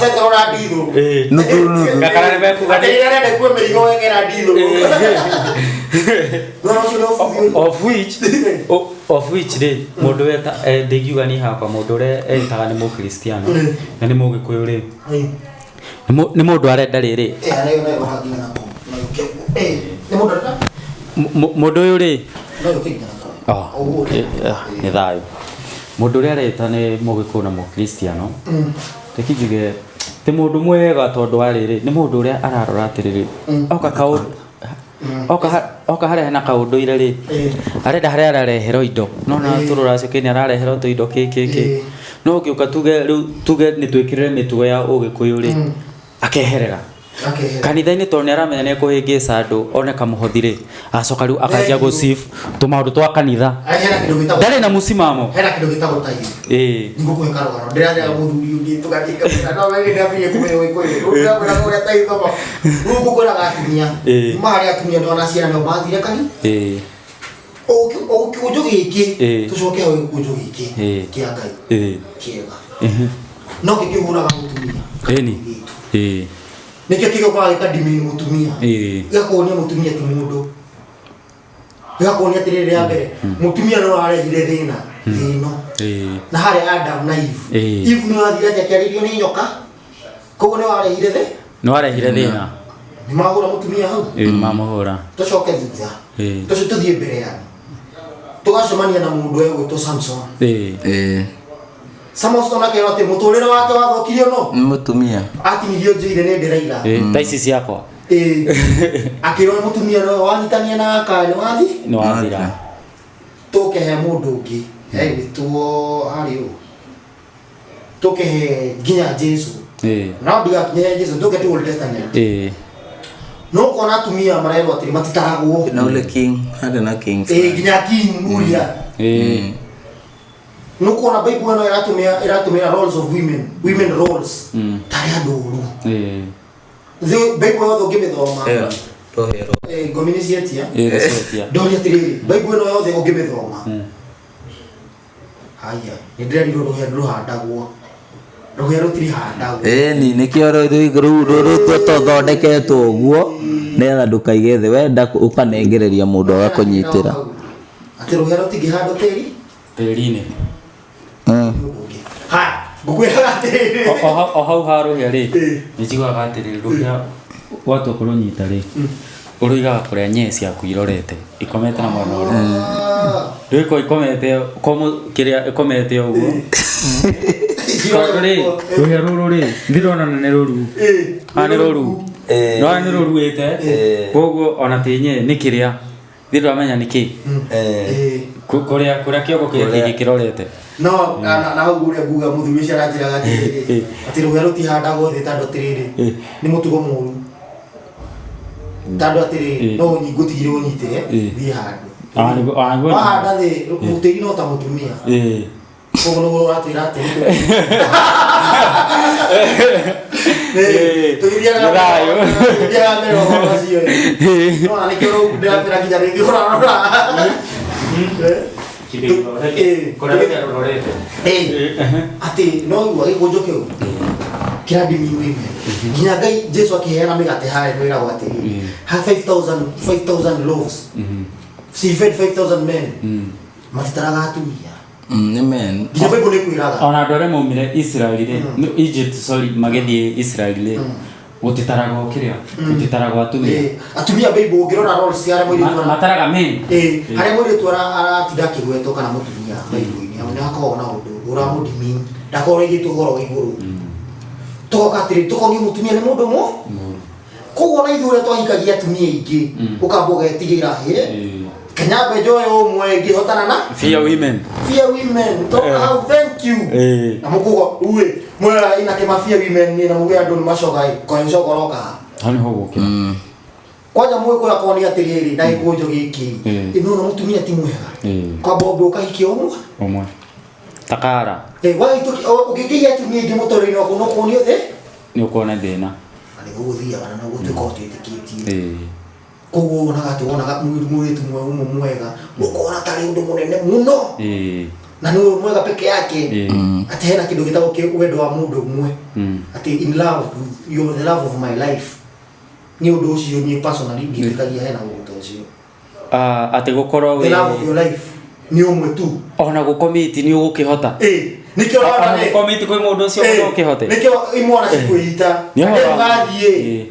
betũrũ na ndithũrũ. Ĩĩ. Nuthu nuthu. Gakara nĩ mekuga Atĩ rĩrĩa arenda kuue mĩrigo wekĩra ndithũrũ. Thutha ũcio nĩ ũbuthi ũyũ. Of which of which rĩ mũndũ weta ndingiuga niĩ hakwa mũndũ ũrĩa etaga nĩ mũkristiano na nĩ mũgĩkũyũ rĩ Ĩĩ. nĩ mũndũ arenda rĩrĩ Eh, nayo nayo hakinya nako. Nayo kĩguo. Eh, nĩ mũndũ arenda? mũndũ ũyũ rĩ Nayo kĩginya nako. Oh, Ũguo. Nĩ thayũ. Mũndũ ũrĩa areta nĩ Mũgĩkũyũ na Mũkristiano. Reke njuge ti mũndũ mwega tondũ wa rĩrĩ, nĩ mũndũ ũrĩa ararora atĩrĩrĩ, oka kaũndũ oka harĩa hena kaũndũire rĩ, arenda harĩa arareherwo indo. No na tũrũracio kĩ nĩ arareherwo tũindo kĩ kĩ kĩ. No ũngĩũka tuge rĩu tuge nĩ twĩkĩrĩre mĩtugo ya Ũgĩkũyũ rĩ, akeherera. Akehera. Kanitha-inĩ tondũ nĩ aramenya nĩ ekũhĩngĩca andũ one kamũhothi rĩ, acoka rĩu akanjia gũ shift tũmaũndũ twa kanitha. Hena kĩndũ gĩtagwo Ndarĩ na mũsimamo. Hena kĩndũ gĩtagwo taitho. Nĩngũkũhe karũgano. Ndĩrarĩaga mũthuri ũngĩ tũgathiĩ ngamwĩra no we nĩndambirie kũmenya Gĩkũyũ. Rĩu ndĩramwĩraga ũrĩa taitho ma. Rĩu ngũkwĩraga atumia. Kuma harĩ atumia ndona ciana nĩo mathire kanitha. O gĩkũnjo gĩkĩ tũcoke hau gĩkũnjo gĩkĩ kĩa Ngai kĩega. No kĩkĩhũraga mũtumia. Ĩni. Nĩkĩo kĩgĩũkaga gĩkadimini mũtumia. Gĩgakuonia mũtumia ti mũndũ. Gĩgakuonia atĩrĩrĩ, rĩa mbere mũtumia no arehire thĩna thĩ ĩno. Na harĩa Adam na Eve. Eve nĩ wathire atĩ akĩarĩrio nĩ nyoka. Koguo nĩ warehire thĩ. Nĩ warehire thĩna. Nĩ mahũra mũtumia hau. Nĩ mamũhũra. Tũcoke thutha. Tũcio tũthiĩ mbere yani. Tũgacemania na mũndũ egwĩtwo Samson. Samson akerwo atĩ mũtũrĩre wake wathũkirio no Nĩ mũtumia. Atinirio njuĩrĩ nĩ Delilah. Ta ici ciakwa. Akĩrwo nĩ mũtumia no wanyitania na aka nĩ wathi. Nĩ wathira. Tũkehe mũndũ ũngĩ egwĩtwo harĩ ũ. Tũkehe nginya Jesu. No ndigakinye Jesu tũke tu Old Testament. No kona atumia marerwo atĩrĩ matitaragwo. Na ule king, harĩ na king. Nginya king uria. No kuona Bible ĩno ĩratũmĩra roles of women, women roles. Tarĩ andũ ũru. The Bible yothe ũngĩmĩthoma. Rũhĩa Ngomi nĩ cietia. Nĩ cietia. Ndoria atĩrĩrĩ, Bible ĩno yothe ũngĩmĩthoma. Haya, nĩ ndĩrerirwo rũhĩa ndũhandagwo. Rũhĩa rũtirihandagwo. Ĩni nĩkĩo rũu tũthondeketwo ũguo nĩgetha ndũkaige thĩ wenda ũkanengereria mũndũ agakũnyitĩra. Atĩ rũhĩa rũtingĩhandwo tĩri? Tĩri-inĩ. Haya, ngũkwĩraga atĩrĩrĩ. O hau ha rũhĩa rĩ, nĩ njiguaga atĩrĩrĩ, rũhĩa watua kũrũnyita rĩ, ũrũigaga kũrĩa nyee ciaku irorete, ikomete na mwena ũrĩa. Ndũgĩkorwo ikomete, kĩrĩa ĩkomete ũguo. Tondũ rĩ, rũhĩa rũrũ rĩ, ndirona nĩ rũru. Haha nĩ rũru. Nĩwona nĩ rũruĩte, koguo ona ti nyee nĩ kĩrĩa. Nĩ ndwamenya nĩ kĩ. Kũrĩa kũrĩa kĩongo kĩrĩa kĩngĩ kĩrorete. No na hau ũrĩa nguga mũthuri ũcio aranjĩraga atĩrĩrĩ, atĩ rũhĩa rũtihandagwo thĩ tondũ atĩrĩrĩ, nĩ mũtugo mũru. Tondũ atĩrĩrĩ, no ngũtigire ũnyitĩre, thiĩ handũ. Wahanda thĩ, tĩri no ta mũtumia. Koguo nĩguo ũratwĩra atĩ tũgĩthiaga tũgĩthiaga mbere ũhoro ũcio ĩ. No na nĩkĩo rĩu ndĩrakwĩra nginya rĩngĩ ũrarora. Atĩ no igua gĩkũnjo kĩu kĩradimi women nginya Ngai Jesu akĩheana mĩgate harĩa nĩwĩragwo atĩrĩrĩ ha 5000 5000 loaves she fed 5000 men matitaraga atumia. Nĩ men. Nginya Bible nĩ kwĩraga. Ona andũ arĩa maumire Israel rĩ, Egypt sorry, magĩthiĩ Israel rĩ, gũtitaragwo kĩrĩa, gũtitaragwo atumia. Atumia Bible ũngĩrora roles cia harĩa mũirĩtu Mataraga men. Harĩa mũirĩtu aratinda akĩgwetwo kana mũtumia Bible-inĩ, nĩ hakoragwo na ũndũ ũramũdimini, ndakoragwo aigĩtwo ũhoro wa igũrũ. Tũgoka atĩrĩ, tũkonio mũtumia nĩ mũndũ mũ koguo na ithuĩ ũrĩa twahikagia atumia aingĩ, ũkamba ũgetigĩra hĩ Kenya njoe ũmwe ngĩhotana na Fear women. Fear women toka hau, thank you. Na mũkuga uĩ mwera ina kĩma fear women nĩ na muge andũ nĩ macoga ĩ koyo coka ũroka haha. Hau nĩho ũgũkĩra. Kwanja mũgĩkũyũ akonia atĩrĩrĩ na gĩkũnjo gĩkĩ ĩno na mũtumia ti mwega kwamba ũmbe ũkahikia ũmwe Ũmwe. Takara. Ũngĩkĩhia atumia aingĩ mũtũrĩre-inĩ waku no kuonio thĩ Nĩ ũkuona thĩna. Na nĩguo gũthiaga na noguo tuĩkaga twĩtĩkĩtie. Koguo wonaga atĩ wonaga mũirĩtu ũmwe mwega ũkona tarĩ ũndũ mũnene mũno na nĩ ũyũ mwega peke yake atĩ hena kĩndũ gĩtagwo wendo wa mũndũ ũmwe atĩ in love, you're the love of my life. Nĩ ũndũ ũcio niĩ personally ndiĩtĩkagia hena ũndũ ta ũcio. Atĩ gũkorwo The wĩ love of your life nĩ ũmwe tu. Ona gũkomiti nĩ ũgũkĩhota. Nĩkĩo Ona ũrona nĩ gũkomiti kwĩ mũndũ ũcio ũkĩhote. Nĩkĩo imwana cikwĩita. Nĩ ũhoro. Ũgathiĩ.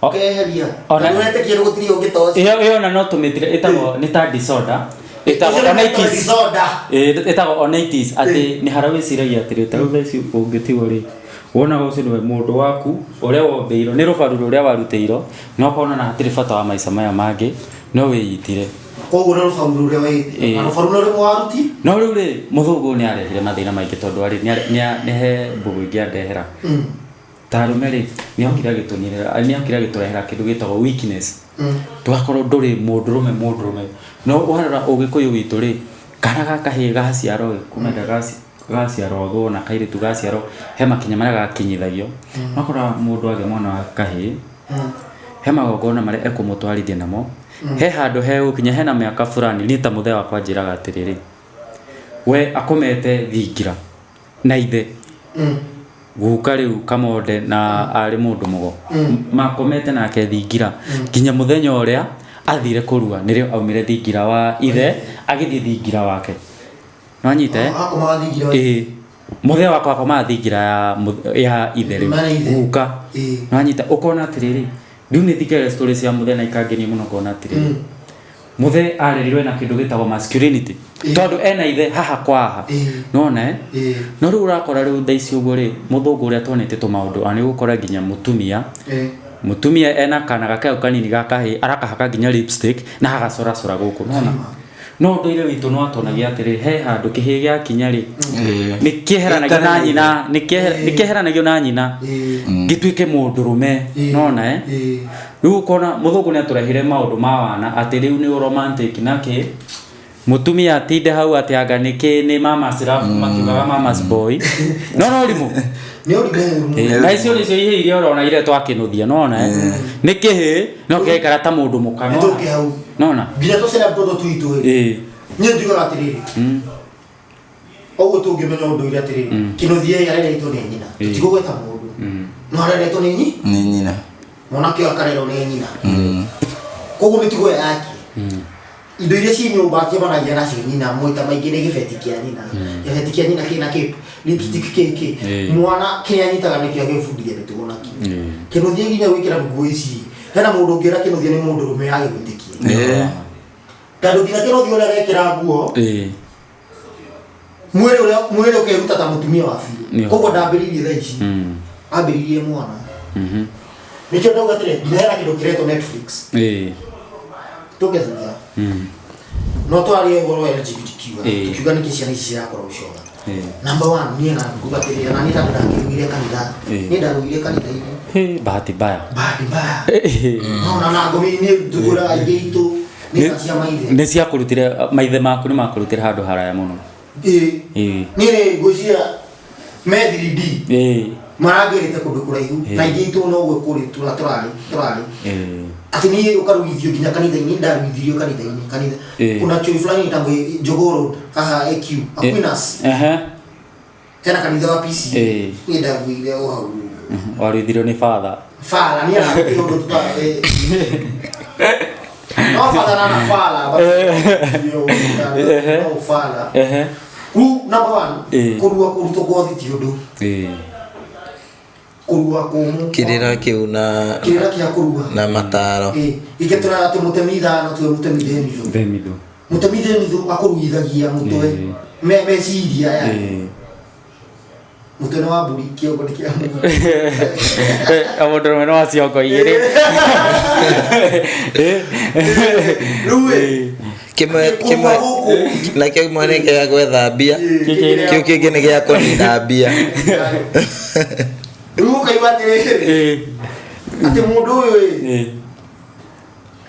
Ũkeheria. Tondũ wetĩkia gũtirĩ ũngĩ ta ũcio. Ĩyo ĩyo ona no tũmĩtire ĩtagwo nĩ ta disorder. Ĩtagwo Ũcio nĩ onitis. disorder. Ĩ, ĩtagwo onitis atĩ nĩ harĩa wĩciragia atĩrĩ ta rĩu thaa ici ũngĩtigwo rĩ wonaga ũcio nĩwe mũndũ waku ũrĩa wombĩirwo nĩ rũbaru rũrĩa warutĩirwo na ũkona na hatirĩ bata wa maica maya mangĩ no wĩitire. Koguo nĩ rũbaru rũrĩa Ĩĩ. na rũbaru nĩ rũmwe waruti. No rĩu rĩ, mũthũngũ nĩ arehire mathĩna maingĩ tondũ arĩ nĩ he mbũgũ ingĩ andehera. Ta arũme rĩ, nĩ okire agĩtũnirĩra, nĩ okire agĩtũrehera kĩndũ gĩtagwo weakness. Tũgakorwo ndũrĩ mũndũrũme mũndũrũme. No warora ũgĩkũyũ witũ rĩ, kana ga kahĩĩ gaciarwo rĩ, kuma ĩrĩa gaciarwo na kairĩtu gaciarwo, he makinya marĩa gakinyithagio. Wakora mũndũ agĩa mwana wa kahĩĩ, he magongona marĩa ekũmũtwarithia namo, he handũ hegũkinya hena mĩaka fulani, niĩ ta mũthee wakwa anjĩraga atĩrĩrĩ, we akomete thingira na ithe guka rĩu kamonde na arĩ mũndũ mũgo, makomete nake thingira nginya mũthenya ũrĩa athire kũrua, nĩrĩo aumire thingira wa ithe agĩthiĩ thingira wake. Nĩwanyita eh? Akomaga thingira wa Ĩĩ, mũthee wakwa akomaga thingira ya ithe rĩu Mara ithe. guka. Ĩĩ. Nĩwanyita ũkona atĩrĩrĩ, rĩu nĩ thikagĩrĩria story cia mũthee na ikangenia mũno, ngona atĩrĩrĩ, mũthee arerirwo ena kĩndũ gĩtagwo masculinity tondũ ena ithe haha kwa haha. Nĩwona eh? No rĩu ũrakora rĩu thaa ici ũguo rĩ, mũthũngũ ũrĩa tuonete tũmaũndũ, ona nĩ ũgũkora nginya mũtumia mũtumia ena kana gake hau kanini ga kahĩĩ arakahaka nginya lipstick na agacoracora gũkũ, nĩwona? No ũndũire witũ nĩ watuonagia atĩrĩrĩ, he handũ kĩhĩĩ gĩakinya rĩ, nĩ kĩeheranagio na nyina, nĩ kĩeheranagio na nyina gĩtuĩke mũndũrũme, nĩwona eh? Rĩu ũkona mũthũngũ nĩ atũrehire maũndũ ma wana atĩ rĩu nĩ romantic na kĩ, mũtumia atinde hau atĩ anga nĩ kĩ, nĩ mama's love, makiugaga mama's boy. No no rimũ. Nĩ ũrimũ mũru. Na icio nĩcio ihĩĩ iria ũrona iria twakĩnũthia, nĩwona eh? Nĩ kĩhĩĩ no kĩraikara ta mũndũ mũka, Nĩ tũke hau. nĩwona? Nginya tũcera tũtũ twitũ ĩ. Ĩĩ. Niĩ njugaga atĩrĩrĩ. Ũguo tũngĩmenya ũndũire atĩrĩrĩ, kĩnũthia ĩ areretwo nĩ nyina. Tũtigũgweta mũndũ. No areretwo nĩ nyi? Nĩ nyina. Mwanake ũyũ akarerwo nĩ nyina. Koguo mĩtugo yake. Indo iria ciĩ nyũmba akĩmanagia nacio nyina maita maingĩ nĩ gĩbeti kĩa nyina. Gĩbeti kĩa nyina kĩna kĩ lipstick kĩkĩ. Mwana kĩrĩa anyitaga nĩkĩo agĩbundithia mĩtugo nakĩo. Kĩnũthia nginya gwĩkĩra nguo ici. Hena mũndũ ũngĩra kĩnũthia nĩ mũndũrũme agĩgwĩtĩkia. Tondũ nginya kĩnũthia ũrĩa arekĩra nguo, mwĩrĩ ũrĩa mwĩrĩ ũkeruta ta mũtumia wa biũ. Koguo ndambĩrĩirie thaa ici. Ambĩrĩirie mwana. Nĩkĩo ndauga atĩrĩ, nginya hena kĩndũ kĩretwo Netflix. Tũke thutha. No twarie ũhoro wa LGBTQ. Tukiuga nĩkĩ ciana ici cirakorwo gũcora. Number one, niĩ na nguga atĩrĩrĩ, na niĩ tondũ ndakĩrugire kanitha. Niĩ ndarugire kanitha-inĩ. Bahati mbaya. Bahati mbaya. No na ngomi niĩ tũkwĩraga aingĩ itũ nĩ tha cia maithe. Nĩ ciakũrutire maithe maku, nĩ makũrutire handũ haraya mũno. Ĩĩ. Niĩ nĩ ngwĩciria me 3D. Marangĩrĩte kũndũ kũraihu na aingĩ itũ no ũguo kũrĩ tũrarĩ tũrarĩ. Atĩ niĩ ũkarugithio nginya kanitha-inĩ, ndarugithirio kanitha-inĩ, kanitha. Kuna chuo fulani ĩtagwo Jogoo Road haha AQ, Aquinas. Hena kanitha wa PCA. Niĩ ndaruire o hau. Waruithirio nĩ father. Father, niĩ ararutire ũndũ tuta No father na na father, but no father. Rĩu number one, kũrua kũrutwo ngothi ti ũndũ. Kũrua kũmũ. Kĩrĩra kĩu na kĩrĩra kĩa kũrua. Na mataro. Gĩkĩ tũrera atĩ mũtemi ithano tuwe mũtemi themithũ. Themithũ. Mũtemi themithũ akũruithagia mũtwe. Meciria ya. Mũtwe nĩ wa mbũri, kĩongo nĩ kĩa mũndũ. Mũndũ ũmwe nĩ wa ciongo igĩrĩ. Rĩu ĩ, Kĩmwe kĩmwe na kĩmwe nĩ gĩa gwetha mbia, kĩu kĩngĩ nĩ gĩa kũnina mbia. Rĩu ũkaigua atĩrĩrĩ, atĩ mũndũ ũyũ ĩ,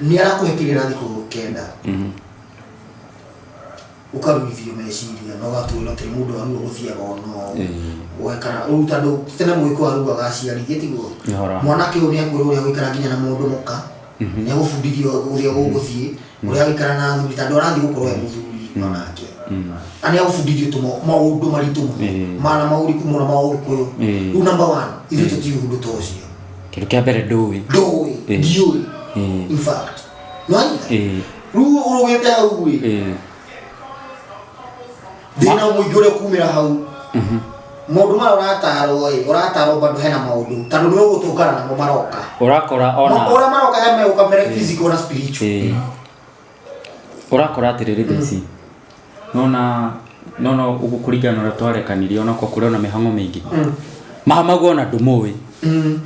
nĩ arakũhe kĩrĩra thikũ kenda. Ũkaruithio meciria na ũgatwĩrwo atĩrĩ mũndũ arua gũthiaga ona ũũ. Ũgaikara rĩu tondũ tene mũgĩkũyũ aruaga aciari githĩ tiguo? Mwanake ũyũ nĩ ekwĩrwo ũrĩa gũikara nginya na mũndũ mũka, nĩ egũbundithio ũrĩa gũgũthiĩ, ũrĩa gũikara na athuri tondũ arathiĩ gũkorwo e mũthuri onake. Na nĩ egũbundithio maũndũ maritũ mũno, mana maũriku mũno ma ũgĩkũyũ. Rĩu number one, ithuĩ tũtiũĩ ũndũ ta ũcio. Kĩndũ kĩa mbere ndũĩ. Ndũĩ, ndiũĩ. In fact. Nĩwanyita? Rĩu ũrũgĩte hau ĩ. Thĩna mũingĩ ũrĩa ũkumĩra hau. Maũndũ maya ũratarwo ĩ, ũratarwo bado hena maũndũ tondũ nĩ ũgũtũngana namo maroka. Ũrakora ona Ũrĩa maroka he megũka mere physical na spiritual. Ũrakora atĩrĩrĩ thaa ici nona nona ũguo kũringana na ũrĩa twarekanirie onakorwo kũrĩ ona mĩhang'o mĩingĩ mamaguo ona ndũmũĩ.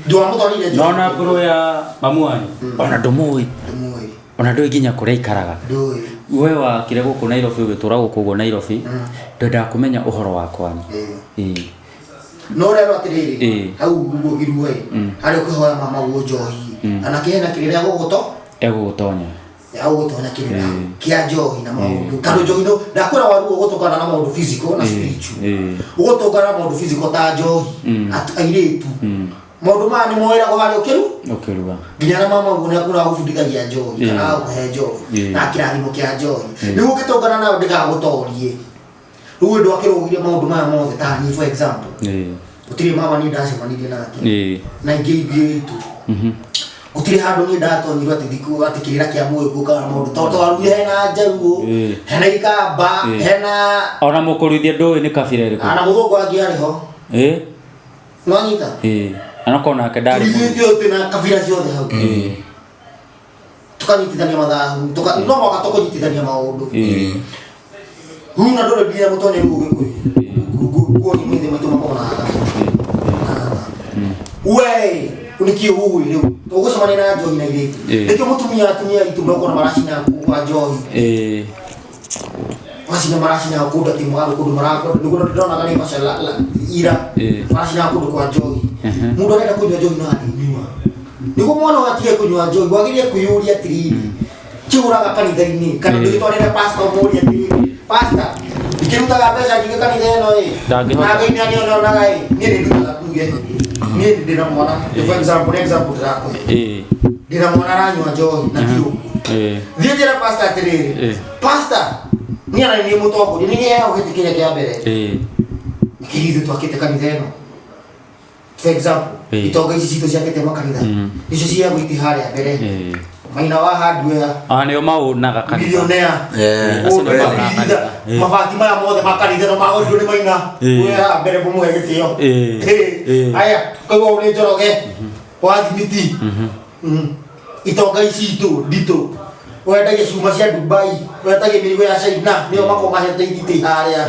Ndwamũtwarire njohi. Nona mbũrũ ya mamu wanyu ona ndũmũĩ. Ndũmũĩ. Ona ndũĩ nginya kũrĩa aikaraga. Ndũĩ. We wakire gũkũ Nairobi ũgĩtũra gũkũ ũguo Nairobi ndwendaga kũmenya ũhoro wa kwanyu. Ĩĩ. No ũrerwo atĩrĩrĩ, hau ũguo gĩruo ĩ, harĩa ũkĩhoya mama guo njohi, anake hena kĩrĩra gũgũto Egũgũtonya. Agũgũtonya kĩrĩra kĩa njohi na maũndũ, tondũ njohi no ndakwĩra waruo ũgũtũngana na maũndũ physical na spiritual. Ũgũtũngana na maũndũ physical ta njohi, airĩtu, maũndũ maya nĩ moeragwo harĩa ũkĩru Ũkĩruga. Nginya na mama guo nĩakũra gũbundithagia njohi kana agakũhe njohi na kĩrathimo kĩa njohi nĩguo ũngĩtũngana nayo ndĩgagũtorie. Rĩu ũndũ akĩrũgire maũndũ maya mothe ta niĩ, for example, gũtirĩ mama niĩ ndacemanirie nake na ingĩ ingĩ itu, gũtirĩ handũ niĩ ndatonyirwo atĩ thikũ atĩ kĩrĩra kĩa mũgĩkũyũ kana maũndũ tondũ twarugire hena njaruo, hena ikamba, hena Ona mũkũruithia ndũĩ nĩ kabira ĩrĩkũ. Ana mũthũngũ angĩ arĩ ho. Nwanyita? Ĩĩ. Anakorwo nake ndarĩ mũru. Tũrugĩte ũtĩ na kabira ciothe hau, tukanyitithania mathabu, no mwaka tũkũnyitithania maũndũ rĩu na ndũrĩ nginya mũtonye rĩu ũgĩkũyũ kuoni mwĩthĩ maitũ makorwo na we nĩkĩ ũĩ rĩu tũgũcemania na njohi na irĩtu. Nĩkĩo mũtumia atumia aitũ mekona maracina kwa njohi, macina maracina kũndũ atĩ mũgarũ kũndũ marakorwo nĩguo ndĩronaga nĩ maca ira maracina kũndũ kwa njohi. Mũndũ arenda kũnyua njohi no angĩnyua nĩguo mwana ũyũ atige kũnyua njohi, wagĩrĩire kwĩyũria atĩrĩrĩ, kĩũraga kanitha-inĩ kana ndũgĩtwarĩre pastor ũmũrie atĩrĩrĩ, "Pastor, ndikĩrutaga mbeca nyingĩ kanitha ĩno ĩ?" Ndangĩhota. Na Ngai nĩanyonaga ĩ, niĩ nĩ ndutaga, tuge niĩ ndĩna mwana, for example, nĩ example ndĩrakũhe, ndĩna mwana aranyua njohi na ti ũguo. Thiĩ njĩra pastor atĩrĩrĩ, "Pastor, niĩ ona nĩ mũtongoria, nĩ nĩheagwo gĩtĩ kĩrĩa kĩa mbere." Nĩkĩ ithuĩ twakĩte kanitha ĩno, for example, itonga ici citũ ciakĩte makanitha nĩcio ciheagwo itĩ harĩa mbere, maina wa hardware. Aya nĩo maũnaga kanitha. Millionaire. Acio nĩo maũnaga Kanitha. kanitha. Mabati maya mothe ma kanitha no magorirwo nĩ maina. We haha mbere mũmũhe gĩtĩo. Aya koguo ũyũ nĩ Njoroge wa thimiti. Itonga ici itũ nditũ wendagia cuma cia Dubai, wendagia mĩrigo ya China, nĩo makoragwo mahete itĩ harĩa,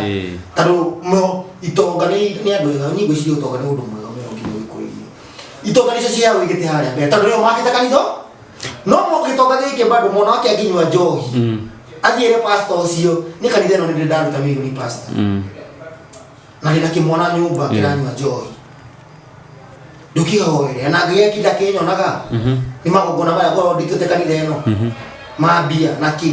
tondũ mo itonga nĩ andũ ega. Niĩ ngwĩciria ũtonga nĩ ũndũ mwega mũno nginya Gĩkũyũ-inĩ. Itonga nĩcio ciheagwo igĩtĩ harĩa mbere tondũ nĩo makĩte kanitha, no gĩtonga gĩkĩ bado mwana wake angĩnyua njohi athiĩre pastor ũcio, "Nĩ kanitha ĩno nĩ ndĩ ndaruta mirioni, pastor, na ndĩna kĩmwana nyũmba kĩranyua njohi, ndũkĩhoere na Ngai akinda kĩnyonaga nĩ magongona maya ngorwo nditũte kanitha ĩno ma mbia na kĩ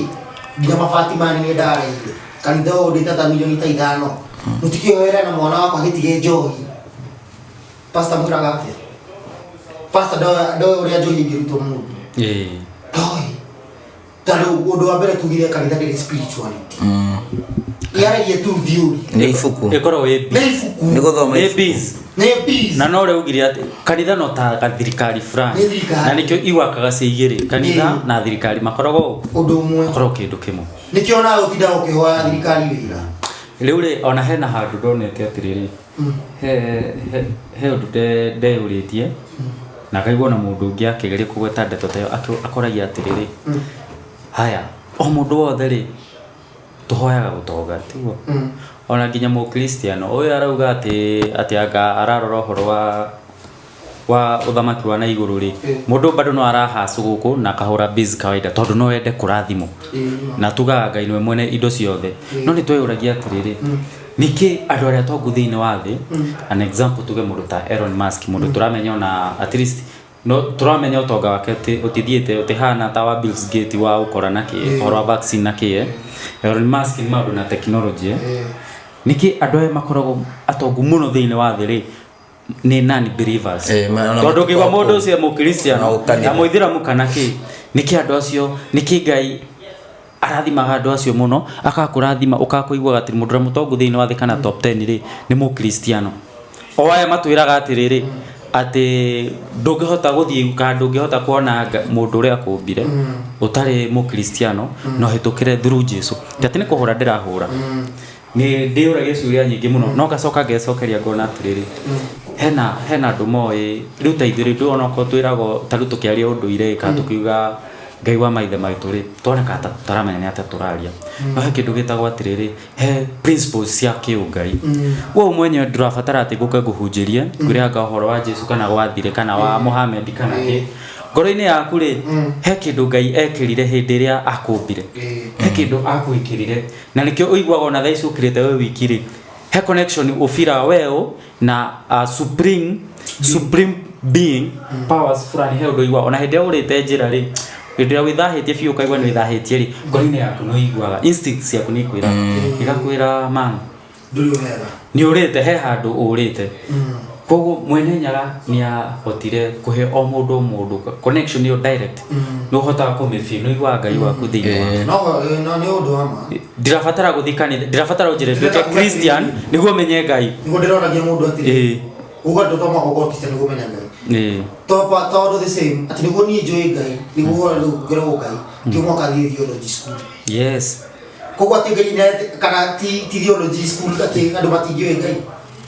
nginya mabati maya nĩ ndarehire kanitha ũyũ ndĩtata milioni ta 5, mũtikĩhoere na mwana wakwa agĩtige njohi." Pastor mwĩraga atĩa? Pastor ndoĩ ũrĩa njohi ĩngĩrutwo mũndũ. Ndoĩ, tondũ ũndũ wa mbere tugire kanitha ndĩrĩ spirituality, yaragia tu theory. Nĩ ibuku. Ĩkoragwo ĩ Nĩ ibuku. Nĩ gũthoma nĩ ibuku. biz. Nĩ biz. Na no ũrĩa ugire atĩ kanitha no ta gathirikari fulani. Nĩ thirikari. Na nĩkĩo iwakaga ciĩ igĩrĩ, kanitha na thirikari makoragwo ũndũ ũmwe. Makoragwo kĩndũ kĩmwe. Nĩkĩo nawe ũtindaga ũkĩhoya thirikari wĩra. Rĩu rĩ, ona hena handũ ndonete atĩrĩrĩ, he ũndũ ndeyũrĩtie na ngaigua ona mũndũ ũngĩ akĩgeria kũgweta ndeto ta ĩyo akoragia atĩrĩrĩ, haya, o mũndũ wothe rĩ, tũhoyaga gũtonga, tiguo? Ona nginya mũkristiano ũyũ arauga atĩ anga ararora ũhoro wa ũthamaki wa na igũrũ rĩ, mũndũ bado no arahacũ gũkũ na akahũra biz kawaida tondũ no ende kũrathimwo, na tugaga Ngai nĩwe mwene indo ciothe. No nĩ tweyũragia atĩrĩrĩ, nĩkĩ andũ arĩa atongu thĩinĩ wa thĩ, an example, tuge mũndũ ta Elon Musk, mũndũ tũramenya ona at least no tũramenya ũtonga wake ũtithiĩte ũtihana ta wa Bill Gates wa ũkora na kĩ ũhoro wa vaccine na kĩ. Elon Musk nĩ maũndũ na technology. Nĩkĩ andũ aya makoragwo atongu mũno thĩinĩ wa thĩ rĩ nĩ non believers? Ona Tondũ ũngĩigua matikoragwo mũndũ ũcio mũkristiano na ũkanitha. Na mũithĩramu kana kĩ, nĩkĩ andũ acio, nĩkĩ Ngai arathimaga andũ acio mũno akakũrathima ũkakũiguaga atĩ mũndũ ũrĩa mũtongu thĩinĩ wa thĩ kana top 10 rĩ nĩ mũkristiano, o aya matwĩraga atĩrĩrĩ atĩ ndũngĩhota gũthiĩ kana ndũngĩhota kuona mũndũ ũrĩa akũmbire ũtarĩ mũkristiano no hĩtũkĩre through Jesu. Ti atĩ nĩ kũhũra ndĩrahũra, nĩ ndĩyũragia ciũria nyingĩ mũno no ngacoka ngecokeria ngona atĩrĩrĩ, hena andũ moĩ rĩu ta ithuĩ rĩu onokorwo twĩragwo ta rĩu tũkĩaria ũndũire kana tũkiuga Ngai wa maithe maitũ rĩ, tuonekaga ta tũtaramenya nĩ atĩa tũraria. No he kĩndũ gĩtagwo atĩrĩrĩ, he principles cia kĩũngai. We mwenyewe ndũrabatara atĩ ngũke ngũhunjĩrie, ngwĩre anga ũhoro wa Jesu kana gwathire kana wa Mohammed kana kĩ. Ngoro-inĩ yaku rĩ, he kĩndũ Ngai ekĩrire hĩndĩ ĩrĩa akũmbire. He kĩndũ akwĩkĩrire. Na nĩkĩo ũiguaga ona thaa ici ũkirĩte we wiki rĩ, he connection ũbiraga weũ na supreme supreme being powers fulani he ũndũ ũiguaga ona hĩndĩ ĩrĩa ũrĩte njĩra rĩ hĩndĩ ĩrĩa wĩthahĩtie biũ ũkaigua nĩ wĩthahĩtie rĩ ngoro-inĩ yaku nĩ ũiguaga instincts ciaku nĩ ikwĩra igakwĩra man Ndũrĩ wega. nĩ ũrĩte he handũ ũrĩte koguo mwene nyaga nĩ ahotire kũhe o mũndũ o mũndũ connection ĩyo direct nĩ ũhotaga kũmĩfeel nĩ ũiguaga ngai waku thĩinĩ waku No, no nĩ ũndũ wa ma. ndirabatara gũthiĩ kanitha ndirabatara ũnjĩre nduĩke Christian nĩguo menye ngai Nĩguo ndĩroragia mũndũ atĩrĩ. ĩĩ Uga ndũthoma gũkorwo Christian nĩguo ũmenye Ngai. ĩĩ Tondũ the same atĩ nĩguo niĩ njũĩ Ngai nĩguo rĩu ngerwo Ngai ti mwaka thiĩ theology school. yes Koguo atĩ Ngai kana ti theology school atĩ andũ matingĩũĩ Ngai.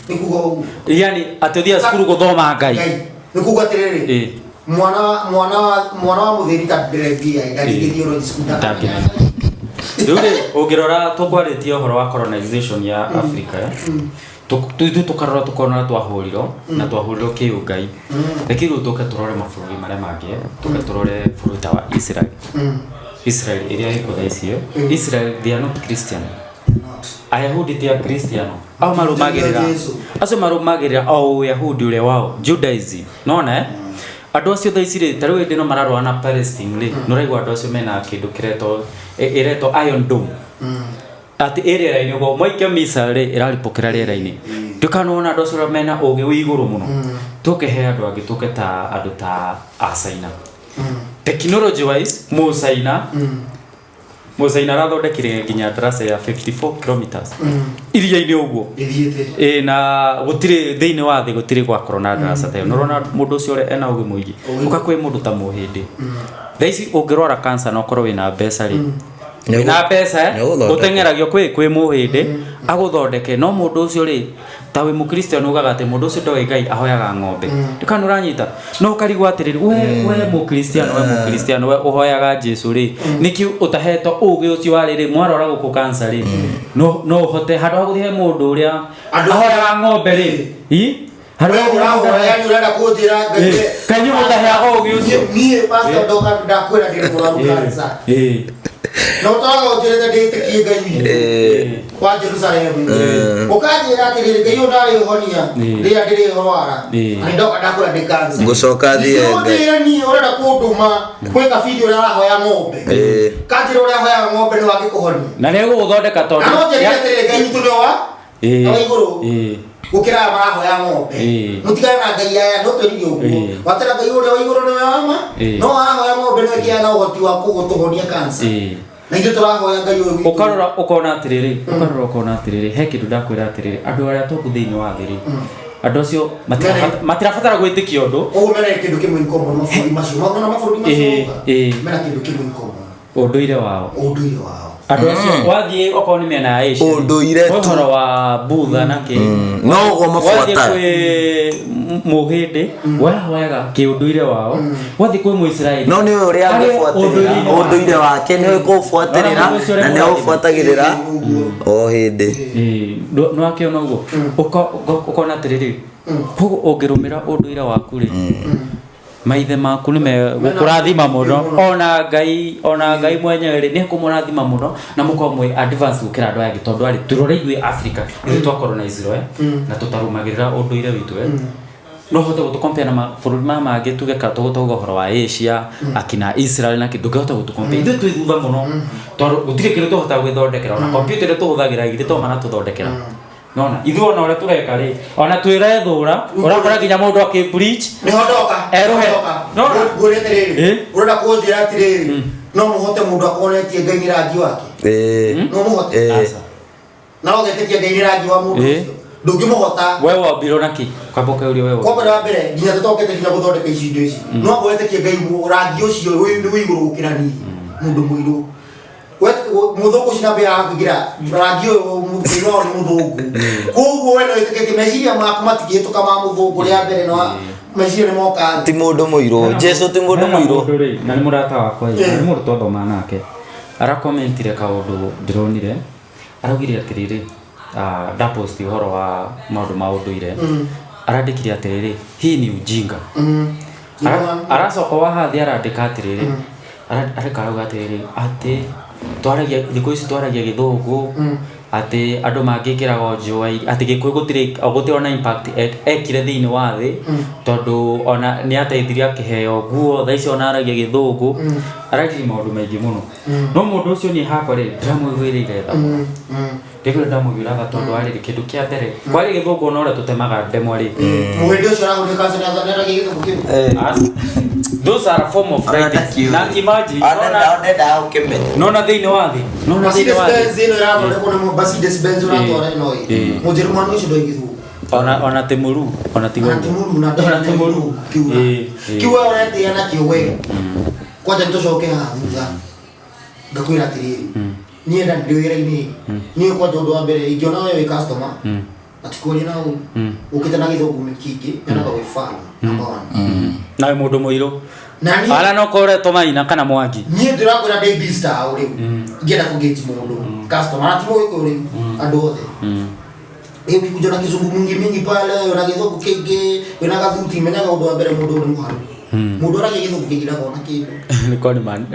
Nĩ kuga ũguo. yani atĩ ũthiaga cukuru gũthoma ngai Ngai. Nĩ kuga atĩrĩrĩ. ĩĩ Mwana mwana mwana wa mũthĩni ta ndĩrethia ndangĩthiĩ theology school Ndangĩthiĩ. Rĩu rĩ ũngĩrora tũkwarĩtie ũhoro wa colonization ya Africa eh? Ithuĩ tũkarora tũkona twahũrirwo na twahũrirwo kĩũngai reke rĩu tũke tũrore mabũrũri marĩa mangĩ eh? Tũke tũrore bũrũri ta wa Israel. Israel ĩrĩa ĩkuo thaa ici eh? Israel they are not Christian. Not. Ayahudi ti Akristiano ao marũmagĩrĩra Jesu. Acio marũmagĩrĩra o Ũyahudi ũrĩa wao Judaism nona eh? Andũ acio thaa ici rĩ ta rĩu hĩndĩ ĩno mararũa na Palestine rĩ nĩ ũraigua andũ acio mena kĩndũ kĩretwo ĩretwo Iron Dome atĩ ĩ rĩera-inĩ ũguo mwaikia missile rĩ ĩraripũkĩra rĩera-inĩ ndũkanona andũ acio mena ũgĩ wĩ igũrũ mũno tũke he andũ angĩ tũke ta andũ ta a China technology wise mũcaina mũcaina arathondekire nginya ndaraca ya 54 kilometers iria-inĩ ũguo Ĩthiĩte. ĩ na gũtirĩ thĩinĩ wa thĩ gũtirĩ gwakorwo na ndaraca ta ĩyo nĩũrona mũndũ ũcio ũrĩa ena ũgĩ mũingĩ ũka kwĩ mũndũ ta mũhĩndĩ thaa ici ũngĩrwara cancer na ũkorwo wĩna mbeca rĩ wĩna mbeca eh, Nĩũgũthondekwo. ũteng'eragio kwĩ kwĩ mũhĩndĩ agũthondeke no mũndũ ũcio rĩ ta wĩ mũkristiano ugaga atĩ mũndũ ũcio ndoĩ ngai ahoyaga ng'ombe ndũkana ũranyita no ũkarigwo atĩrĩrĩ we we mũkristiano we mũkristiano we ũhoyaga Jesu rĩ nĩkĩ ũtahetwo ũgĩ ũcio wa rĩrĩ mwarora gũkũ cancer rĩ no no ũhote handũ ha gũthiĩ he mũndũ ũrĩa Andũ- ahoyaga ng'ombe rĩ i handũ We ha gũthiĩ ũrahoya yani ũrenda kũnjĩra Ngai Ĩ, Ngai nĩ ũmũtaheaga ũgĩ ũcio Niĩ pastor ndoka ndakwĩra ndĩ mũrwaru cancer. ĩ Na ũtoraga ũnjĩrĩte ndĩtĩkie Ngai witũ wa Jerusalemu. Ũkanjĩra atĩrĩrĩ Ngai ũyũ ndarĩhonia rĩrĩa ndĩrĩrwara. Ĩ. Na ndoka ndakwĩra ndĩ cancer. Ngũcoka thiĩ Ningĩ Ngai. ũnjĩre niĩ ũrenda kũndũma gwĩ kabindi ũrĩa arahoya ng'ombe. Ĩ. Kanjĩra ũrĩa ahoyaga ng'ombe nĩ wangĩkũhonia. na nĩ egũgũthondeka tondũ Na no njĩrire atĩrĩrĩ Ngai witũ nĩ wa Ĩ. wa igũrũ. Ĩ. Gũkĩra aya marahoya ng'ombe. Ĩ. Mũtigane na ngai aya no twĩrire ũguo. Ĩ. Watera Ngai ũrĩa wa igũrũ nĩwe wa ma. Ĩ. No arahoya ng'ombe nĩwe kĩa na ũhoti wa kũgũtũhonia cancer. Ĩ. Na ithuĩ tũrahoya Ngai ũyũ witũ. Ũkarora ũkona atĩrĩrĩ ũkarora ũkona atĩrĩrĩ he kĩndũ ndakwĩra atĩrĩrĩ andũ arĩa tongu thĩinĩ wa thĩ rĩ andũ acio matirabatara gwĩtĩkia ũndũ Ũguo mena kĩndũ kĩmwe in common mabũrũri macio. Maũndũ mabũrũri macio Ĩ, ĩ. mena kĩndũ kĩmwe in common. Ũndũire wao. Ũndũire wao. Andũ acio wathiĩ okorwo nĩ mĩena ya Asia Ũndũire tu. ũhoro wa Budha na kĩ No ũguo wathiĩ mabuataga. kwĩ mũhĩndĩ wahoyaga kĩũndũire wao wathiĩ kwĩ mũisiraeli No nĩ ũrĩa Harĩ angĩbuatĩrĩra ũndũire-inĩ wake. ũndũire wake nĩ kũbuatĩrĩra Ona mũndũ ũcio na nĩ ũrĩa ũbuatagĩrĩra o hĩndĩ. Ĩĩ, nĩwakĩona ũguo ũkona atĩrĩrĩ koguo ũngĩrũmĩra ũndũire waku rĩ maithe maku nĩ megũkũrathima mũno ona ngai ona ngai mwenyewe rĩ nĩ ekũmũrathima mũno na mũkorwo mwĩ advance gũkĩra andũ aya angĩ tondũ arĩ tũrore ithuĩ Africa ithuĩ twacolonizirwo eh, na tũtarũmagĩrĩra ũndũire witũ eh. No hote gũtũ compare na mabũrũri maya mangĩ tuge ka tũgũtauga ũhoro wa Asia akina Israel na kĩ ndũngĩhota gũtũ compare ithuĩ twĩ thutha mũno tondũ gũtirĩ kĩndũ tũhotaga gwĩthondekera ona computer ĩrĩa tũhũthagĩra ithuĩ to maratũthondekera nona ithuĩ ona ũrĩa tũreka rĩ ona twĩrethũra ũrakora nginya mũndũ akĩ preach Nĩho ndoka. Eruhe. Ndoka. Nona. Ngwĩre atĩrĩrĩ. Ĩ. Ũrenda kũnjĩra atĩrĩrĩ. No mũhote mũndũ akonetie Ngai nĩ rangi wake. Ĩ. No mũhote. Ĩ. Aca. Na ũgetĩkia Ngai nĩ rangi wa mũndũ Ĩ. ũcio. Ndũngĩmũhota. We wombirwo na kĩ kwamba ũkeuria we Kwamba wa mbere nginya tũtokete nginya gũthondeka ici indo ici. No gwetĩkia Ngai rangi ũcio nĩ wĩ igũrũ gũkĩra niĩ. Mũndũ mũirũ. Mũthũngũ ũcio namba ya kũingĩra rangi ũyũ mũthũngũ wao nĩ mũthũngũ. Koguo we no wĩtĩkĩtie meciria maku matingĩhĩtũka ma mũthũngũ rĩa mbere no Meciria nĩ moka Ti mũndũ mũirũ, Jesu ti mũndũ Hena mũirũ. Mũndũ rĩ, na nĩ mũrata wakwa ĩ, na nĩ mũndũ twathomaga nake, arakomentire kaũndũ ndĩronire, araugire atĩrĩrĩ, ndapost ũhoro wa maũndũ ma ũndũire, arandĩkire atĩrĩrĩ, hii ni ujinga. Aracoka wa hathi arandĩka atĩrĩrĩ, areka arauga atĩrĩrĩ, atĩ twaragia thikũ ici, twaragia gĩthũngũ, atĩ andũ mangĩkĩraga njũa, atĩ gĩkũyũ gũtirĩ ona impact ekire thĩinĩ wa thĩ, tondũ ona nĩ ateithirie akĩheo nguo, thaa ici ona aragia gĩthũngũ, araririe maũndũ maingĩ mũno. No mũndũ ũcio niĩ hakwa rĩ, ndiramũiguĩrĩire tha mũno, ndĩkwĩra ndamũiguĩra tha, tondũ warĩrĩ kĩndũ kĩa mbere kwarĩ gĩthũngũ, ona ũrĩa tũtemaga ndemwa rĩ. Mũhĩndĩ ũcio arahũrire kanca nĩaragia gĩthũngũ kĩu. Those are a form of writing. Na imagine Ndendaga gũkĩmenya. Nona thĩinĩ wa thĩ, nona thĩinĩ wa thĩ. Mercedes Benz ĩno ĩrathondekwo nĩ Mercedes Benz ũratwara ĩno ĩ Mũnjerumani ũcio ndoĩ gĩthũngũ. Ona timuru ona tigo. Ona timuru na Ona timuru. kiuga Ĩĩ. kiu we ũretĩa nakĩo we. Kwanja nĩtũcoke haha thutha, ngakwĩra atĩrĩrĩ, niĩ nda ndĩ wĩra-inĩ, niĩ kwanja ũndũ wa mbere ingĩona we wĩ customer atikwaria na ũru, ũkĩte na gĩthũngũ kĩingĩ, nyonaga wĩ funny, number one. Nawe mũndũ mũirũ Na niĩ ara no koretwo maina kana mwangi. Niĩ ndĩrakwĩra ndĩ busy rĩu, ingĩenda kũngage mũndũ customer, na ti mũgĩkũyũ rĩu, andũ othe. Ukikuja na kizungu mingi mingi pale na gĩthũngũ kĩingĩ, wĩna gathuti, menyaga ũndũ wa mbere mũndũ ũyũ nĩ mũharu. Mũndũ aragia gĩthũngũ kĩingĩ ndakona kĩndũ. Nĩ con man.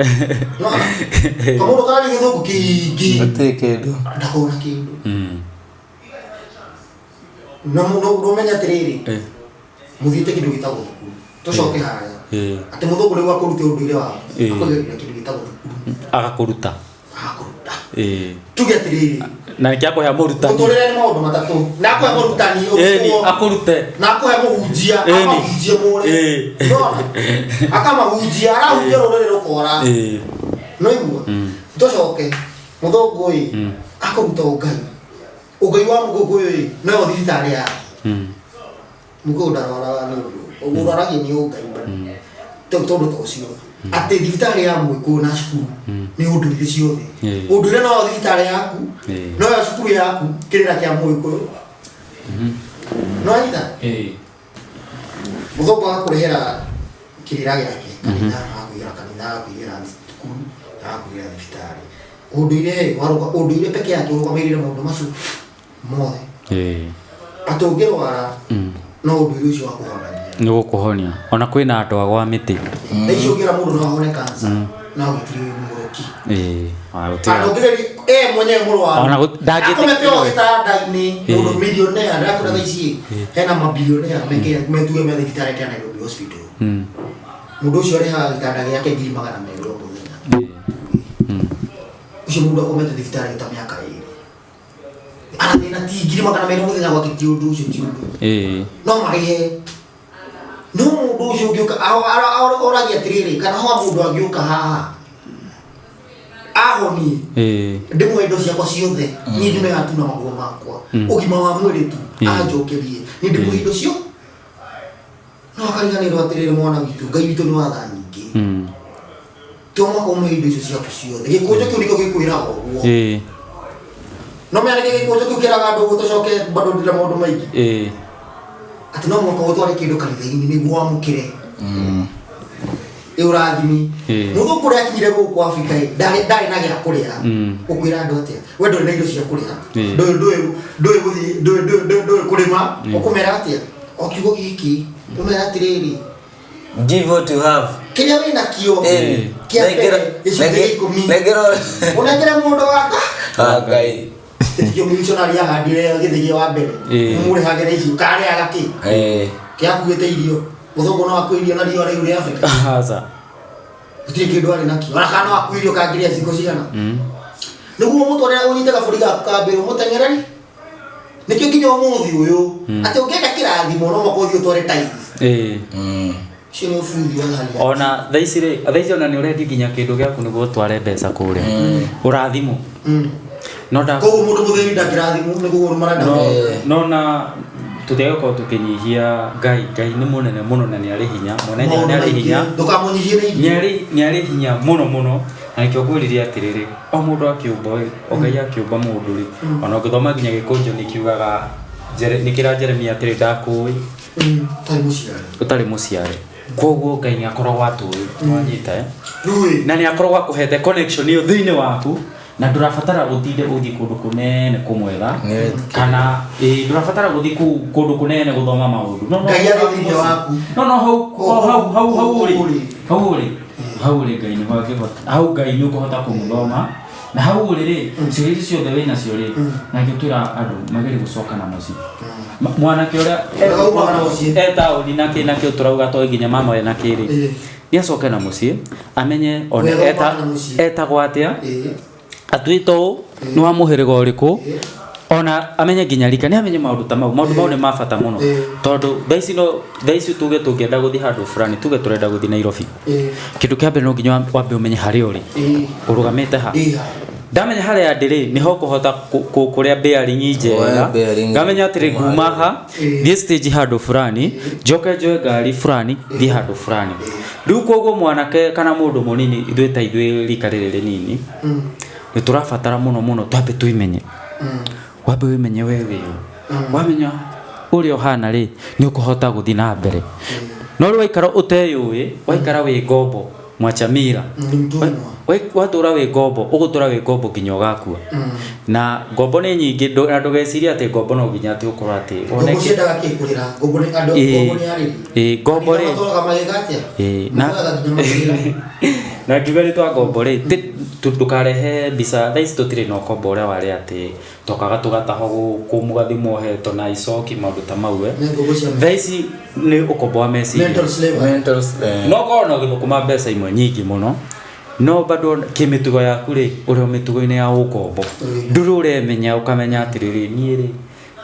Nona kamũndũ kararia gĩthũngũ kĩingĩ Gũtirĩ kĩndũ. ndakona kĩndũ. Na ndũmenye atĩrĩrĩ, mũthiĩte kĩndũ gĩtagwo thukuru. Tũcoke harĩa atĩ mũthũngũ nĩguo akũrute ũndũire waku, akũgeria kĩndũ gĩtagwo thukuru. Agakũruta. Agakũruta. Tuge atĩrĩrĩ, Na nĩkĩo akũhe mũrutani. Mũtũrĩre nĩ maũndũ matatũ, na akũhe mũrutani Ĩni, ũrutwo, akũrute. Na akũhe mũhunjia, amahunjie mũre. Nona akamahunjia, arahunjia rũrĩrĩ rũkora. No igua tũcoke mũthũngũ ĩ akũruta ũngai, ũngai wa mũgũkũyũ ĩ noyo thibitarĩ yake. Mũgũkũyũ ndarwaraga nĩ ũndũ ũrwaragia nĩ ũngai, tondũ ta ũcio atĩ thibitarĩ ya mũgĩkũyũ na cukuru nĩ ũndũire ciothe. Ũndũire noyo thibitarĩ yaku, noyo cukuru yaku, kĩrĩra kĩa mũgĩkũyũ no anyita. Mũthũngũ agakũrehera kĩrĩra gĩake, kanitha, agakũigĩra kanitha, agakũigĩra cukuru, agakũigĩra thibitarĩ. Ũndũire warũga, ũndũire peke yake ũrũgamĩrĩire maũndũ macio mothe, atĩ ũngĩrwara no ũndũire ũcio wakũhonagia. Nĩ gũkũhonia, ona kwĩna andũ agwa mĩtĩ. Thaa ici ũngĩra mũndũ no ahone cancer, no agĩtire wĩ mũgũrũki. Gũtirĩ. Kana ũngĩgeria e mwenyewe mũrwaru Ona ndangĩtĩkĩrwo. akomete o gĩtanda-inĩ, mũndũ millionaire ndĩrakwĩra thaa ici hena mabilionea metuge me thibitarĩ ta Nairobi Hospital. Mũndũ ũcio arĩhaga gĩtanda gĩake 200,000 o mũthenya. Ũcio mũndũ akomete thibitarĩ ta mĩaka 2 arathĩna, ti 200,000 mũthenya gwake, ti ũndũ ũcio, ti ũndũ. No marĩhe, no mũndũ ũcio ũngĩũka oragia atĩrĩrĩ, kana hoa mũndũ angĩũka haha ahonie, ndĩmũhe indo ciakwa ciothe, niĩ njume tu na maguo makwa, ũgima wa mwĩrĩ tu, anjokerie, niĩ ndĩmũhe indo cio. No akariganĩrwo atĩrĩrĩ, mwana witũ, Ngai witũ nĩ wa tha nyingĩ. To mwaka ũmũhe indo icio ciaku ciothe. Gĩkũnjo kĩu nĩkĩo gĩkwĩraga ũguo. No menya nĩkĩ gĩkũnjo kĩu kĩraga andũ ũguo? Tũcoke bado ndĩra maũndũ maingĩ, atĩ no mwaka ũtware kĩndũ kanitha-inĩ nĩguo wamũkĩre ĩ ũrathimi. Mũthũngũ ũrĩa akinyire gũkũ Afrika ĩ ndarĩ na gĩa kũrĩa. Ũkwĩra andũ atĩa? We ndũrĩ na indo cia kũrĩa, ndũĩ ndũĩ ndũĩ gũthiĩ, ndũĩ ndũĩ ndũĩ ndũĩ kũrĩma, ũkũmera atĩa? O kiugo gĩkĩ ũmera atĩrĩrĩ, Give what you have. Kĩrĩa wĩna kĩo kĩa mbere, 10%, Nengera ũnengere mũndũ waka. Ah, Ngai. Ĩtikio missionary ahandire gĩthĩ wa mbere, mũrĩhagĩra icio karĩaga kĩ kĩakuĩte irio. Mũthũngũ no akue irio na riũa rĩu rĩa Afrika? Aca. Gũtirĩ kĩndũ arĩ nakĩo, ona kana no akue irio kangĩrĩa ciko cigana nĩguo mũtwarĩra, ũnyite gabũri gaku ka mbere ũmũteng'ereri. Nĩkĩo nginya ũmũthĩ ũyũ atĩ ũngĩenda kĩrathimo no mũhaka ũthiĩ ũtware tithes. Ũcio nĩ ũbuthi wa hali ya Ona thaa ici rĩ, thaa ici ona nĩ ũrendia nginya kĩndũ gĩaku nĩguo ũtware mbeca kũrĩa ũrathimwo. No nda Koguo mũndũ mũthĩni ndangĩrathimwo nĩguo marenda. No no na tũtiagĩkorwo tũkĩnyihia Ngai. Ngai nĩ mũnene mũno na nĩ arĩ hinya mwene nĩ Maũndũ arĩ maingĩ hinya. Ndũkamũnyihie na nĩ irio. Arĩ hinya mũno mũno, na nĩkĩo ngwĩrire atĩrĩrĩ, o mũndũ akĩũmba ĩ, o Ngai akĩũmba mũndũ rĩ, ona ũngĩthoma nginya gĩkũnjo nĩ kiugaga nĩ kĩra Jeremia atĩrĩ, ndakũĩ. Ũtarĩ mũciare. Ũtarĩ mũciare. Koguo Ngai nĩ akoragwo atũĩ, wanyita eh? Rĩu Na nĩ akoragwo akũhete connection ĩyo thĩinĩ waku, na ndũrabatara gũtinde ũthiĩ kũndũ kũnene kũmwetha, kana ĩ, ndũrabatara gũthiĩ kũu kũndũ kũnene gũthoma maũndũ. No, no, Ngai arĩ thĩinĩ waku. No, no, hau o, hau hau hau ũrĩ. Ũrĩ. Hau ũrĩ, hau ũrĩ Ngai nĩho angĩhota, hau Ngai nĩ ũkũhota kũmũthoma, na hau ũrĩ rĩ, ciũria ici ciothe wĩ nacio rĩ, na ngĩtwĩra andũ magerie gũcoka na mũciĩ. Mwanake ũrĩa Wega umaga na mũciĩ. e taũni na kĩ na kĩ, tũrauga to nginya mama we na kĩ rĩ, nĩ acoke na mũciĩ amenye one Wega eta umaga na mũciĩ. etagwo atĩa, atuĩte ũũ, nĩ wa mũhĩrĩga ũrĩkũ, ona amenye nginya rika, nĩ amenye maũndũ ta mau. Maũndũ mau nĩ ma bata mũno, tondũ thaa ici, no thaa ici tuge tũngĩenda gũthiĩ handũ fulani, tuge tũrenda gũthiĩ Nairobi, kĩndũ kĩa mbere no nginya wambe ũmenye harĩa ũrĩ, ũrũgamĩte ha. Ndamenya harĩa ndĩ rĩ, nĩho ngũhota kũrĩa bearing njega. Woe bearing. Ngamenya atĩrĩ, nguma ha, thiĩ stage handũ fulani, njoke njoe ngari fulani, thiĩ handũ fulani. Rĩu koguo mwanake kana mũndũ mũnini, ithuĩ ta ithuĩ rika rĩrĩ rĩnini, nĩ tũrabatara mũno mũno twambe twĩmenye. Wambe wĩmenye we wĩũ, wamenya ũrĩa ũhana rĩ, nĩ ũkũhota gũthiĩ na mbere. No rĩu waikara ũteyũĩ, waikara wĩ ngombo mwachamira, Nĩ mtumwa. Watũra wĩ ngombo, ũgũtũra wĩ ngombo nginya ũgakua. Na ngombo nĩ nyingĩ, na ndũgecirie atĩ ngombo no nginya atĩ ũkorwo atĩ Ngombo ciendaga kĩ kũrĩra? Ngombo nĩ andũ, ngombo nĩ arĩri. Ĩĩ, ngombo rĩ. Matũraga magĩka atĩa? Ĩĩ, na Matũraga nginya makĩrĩra. Na ngiuga nĩ twa ngombo rĩ, ndũkarehe mbica. Thaa ici tũtirĩ na ũkombo ũrĩa warĩ atĩ tokaga tũgatahwo gũkũ mũgathi muohetwo na icoki, maũndũ ta mau eh. Nĩ ngombo cia Thaa ici nĩ ũkombo wa meciria. Mental slavery. Mental, No korwo na ũgĩthũkũma mbeca imwe nyingĩ mũno, no bado kĩmĩtugo yaku rĩ, ũrĩ o mĩtugo-inĩ ya ũkombo, ndũrĩ ũremenya, ũkamenya atĩrĩrĩ, niĩ rĩ,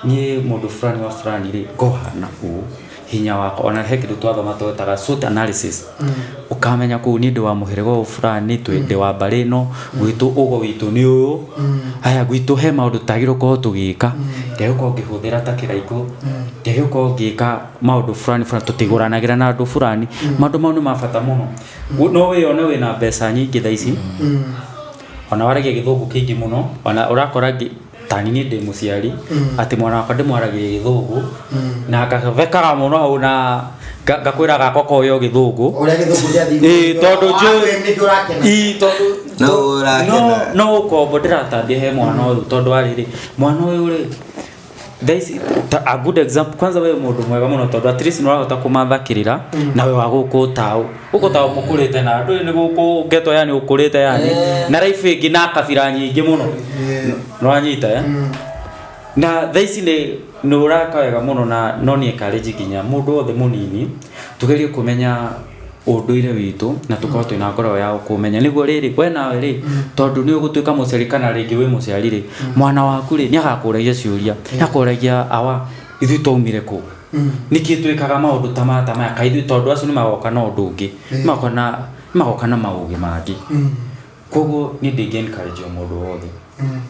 niĩ mũndũ fulani wa fulani rĩ, ngohana ũũ hinya wakwa. Ona he kĩndũ twathoma twetaga SWOT analysis, ũkamenya kũu niĩ ndĩ wa mũhĩrĩga ũyũ fulani, twĩ ndĩ wa mbarĩ ĩno, gwitũ ũgo witũ nĩ ũyũ, haya gwitũ he maũndũ tagĩrĩirwo gũkorwo tũgĩka, ndiagĩrĩirwo gũkorwo ngĩhũthĩra ta kĩraikũ, ndiagĩrĩirwo gũkorwo ngĩka maũndũ fulani fulani, tũtigũranagĩra na andũ fulani. Maũndũ mau nĩ ma bata mũno. No wĩyone wĩna mbeca nyingĩ thaa ici, ona waragia gĩthũngũ kĩingĩ mũno, ona ũrakora ta niĩ ndĩ mũciari atĩ mwana wakwa ndĩmwaragĩria gĩthũngũ na ngathekaga mũno hau, na ngakwĩra gakwa koĩ o gĩthũngũ. Ũrĩa gĩthũngũ gĩathiĩ. Ĩĩ, tondũ nĩkĩo ũrakena. Ĩĩ, tondũ No ũrakena. No ũkombo ndĩratambia he mwana ũyũ, tondũ arĩrĩ mwana ũyũ rĩ, thaa ici ta a good example kwanza, we mũndũ mwega mũno, tondũ at least nĩũrahota kũmathakĩrĩra na we wa gũkũ taũ, gũkũ taũ mũkũrĩte na andũ nĩ gũkũ ngeto, yani ũkũrĩte yani na life ĩngĩ na kabira nyingĩ mũno, nĩwanyita eh? Na thaa ici nĩ ũraka wega mũno, na no nĩ encourage nginya mũndũ wothe mũnini tũgerie kũmenya ũndũire witũ na tũkorwo twĩna ngoro ya kũmenya, nĩguo rĩrĩ we nawe rĩ, tondũ nĩ ũgũtuĩka mũciari kana rĩngĩ wĩ mũciari rĩ, mwana waku rĩ, nĩ agakũragia ciũria, nĩ akũragia, awa, ithuĩ twaumire kũ, nĩkĩ twĩkaga maũndũ ta maya, ta maya, kaĩ ithuĩ, tondũ acio nĩ magoka na ũndũ ũngĩ, nĩ magoka na maũgĩ mangĩ. Koguo niĩ ndingĩ encourage o mũndũ wothe,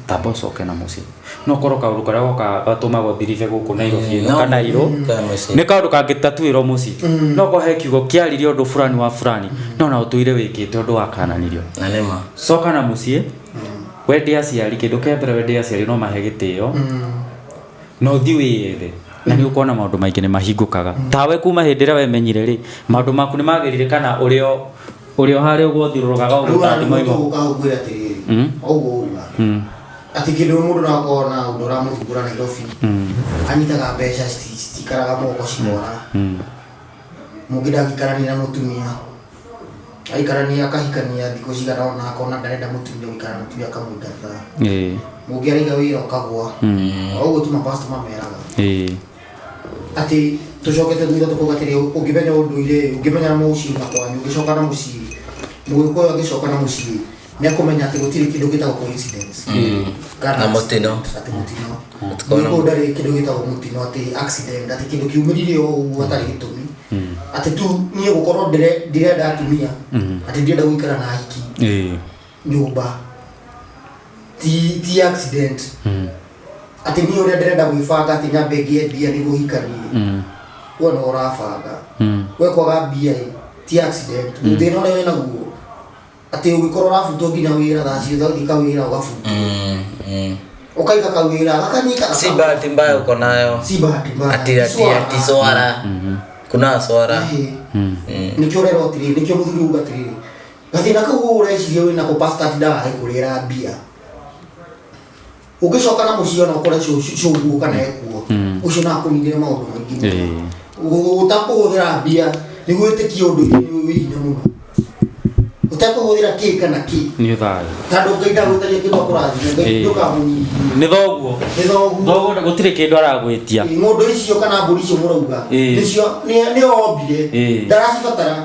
tamba ũcoke na mũciĩ. No korwo kaũndũ karĩa goka gatũmaga ũthiribe gũkũ Nairobi ĩno No, kana irũ kana mũciĩ. Nĩ kaũndũ kangĩtatuĩrwo mũciĩ, no korwo he kiugo kĩaririe ũndũ fulani wa fulani, no na ũtũire wĩkĩte ũndũ wakananirio. Na nĩ ma. Coka na mũciĩ, wende aciari. Kĩndũ kĩa mbere, wende aciari, no mahe gĩtĩo, na ũthiĩ wĩyethe, na nĩ ũkuona maũndũ maingĩ nĩ mahingũkaga. Tawe kuma hĩndĩ ĩrĩa wemenyire rĩ, maũndũ maku nĩ magĩrire, kana ũrĩa ũrĩa harĩa ũguo ũthiũrũrũkaga ũguo Rĩu ta ona ndimo nĩguo imo? tũgũka gũkwĩra atĩrĩrĩ, ũguo uga atĩ kĩndũ mũndũ no akorwo na ũndũ ũramũthumbũra Nairobi, anyitaga mbeca citikaraga moko, cikora mũngĩ ndangĩikarania na mũtumia, aikarania akahikania thikũ cigana ũna, akona ndarenda mũtumia, gũikara na mũtumia, akamũingata. Mũngĩ araiga wĩra ũkagwa. O ũguo tu mapastor mameraga atĩ tũcokete thutha tũkauga atĩrĩ, ũngĩmenya ũndũire, ũngĩmenya mũciĩ na kwanyu, ũngĩcoka na mũciĩ, mũgĩkũyũ angĩcoka na mũciĩ nĩ akũmenya atĩ gũtirĩ kĩndũ gĩtagwo coincidence kana Na mũtino. Atĩ mũtino. Gũtikoragwo na Mũgĩkũyũ ndarĩ kĩndũ gĩtagwo mũtino, atĩ accident, atĩ kĩndũ kiumĩrire o ũguo hatarĩ gĩtũmi, atĩ tu niĩ gũkorwo ndĩrenda atumia, atĩ ndĩrenda gũikara na ahiki nyũmba, ti accident, atĩ niĩ ũrĩa ndĩrenda gwĩbanga atĩ nyambe ngĩe mbia nĩguo hikanie, we no ũrabanga we kwaga mbia ĩ, ti accident. Thĩna ũrĩa wĩnaguo atĩ ũngĩkorwo ũrabutwo nginya wĩra thaa ciothe, ũthiĩ kawĩra ũgabutwo. Ũkaiga kawĩra gakanyita. Si bahati mbaya uko nayo. Si bahati mbaya. Ati ati ati swara. Kuna swara. Nĩkĩo ũrerwo atĩrĩrĩ, nĩkĩo mũthuri uga atĩrĩrĩ, gathĩna kau ũreciria wĩnako pastor ati ndarahe mbia. Ũngĩcoka na mũciĩ ona ũkore cũguo kana ekuo, ũcio no akũninĩre maũndũ maingĩ mũno. Ũtakũhũthĩra mbia nĩguo wĩtĩkie ũndũire nĩ wĩ hinya mũno. Ũtakũhũthĩra kĩ kana kĩ. Nĩ thayũ. Tondũ Ngai ndagũtaria kĩndũ akũrathime, Ngai ndũkamũnyihie. Nĩ thoguo. Nĩ thoguo. Thoguo gũtirĩ kĩndũ aragwĩtia. Ng'ũndũ icio kana mbũri icio mũrauga, nĩcio nĩo ombire, ndaracibatara.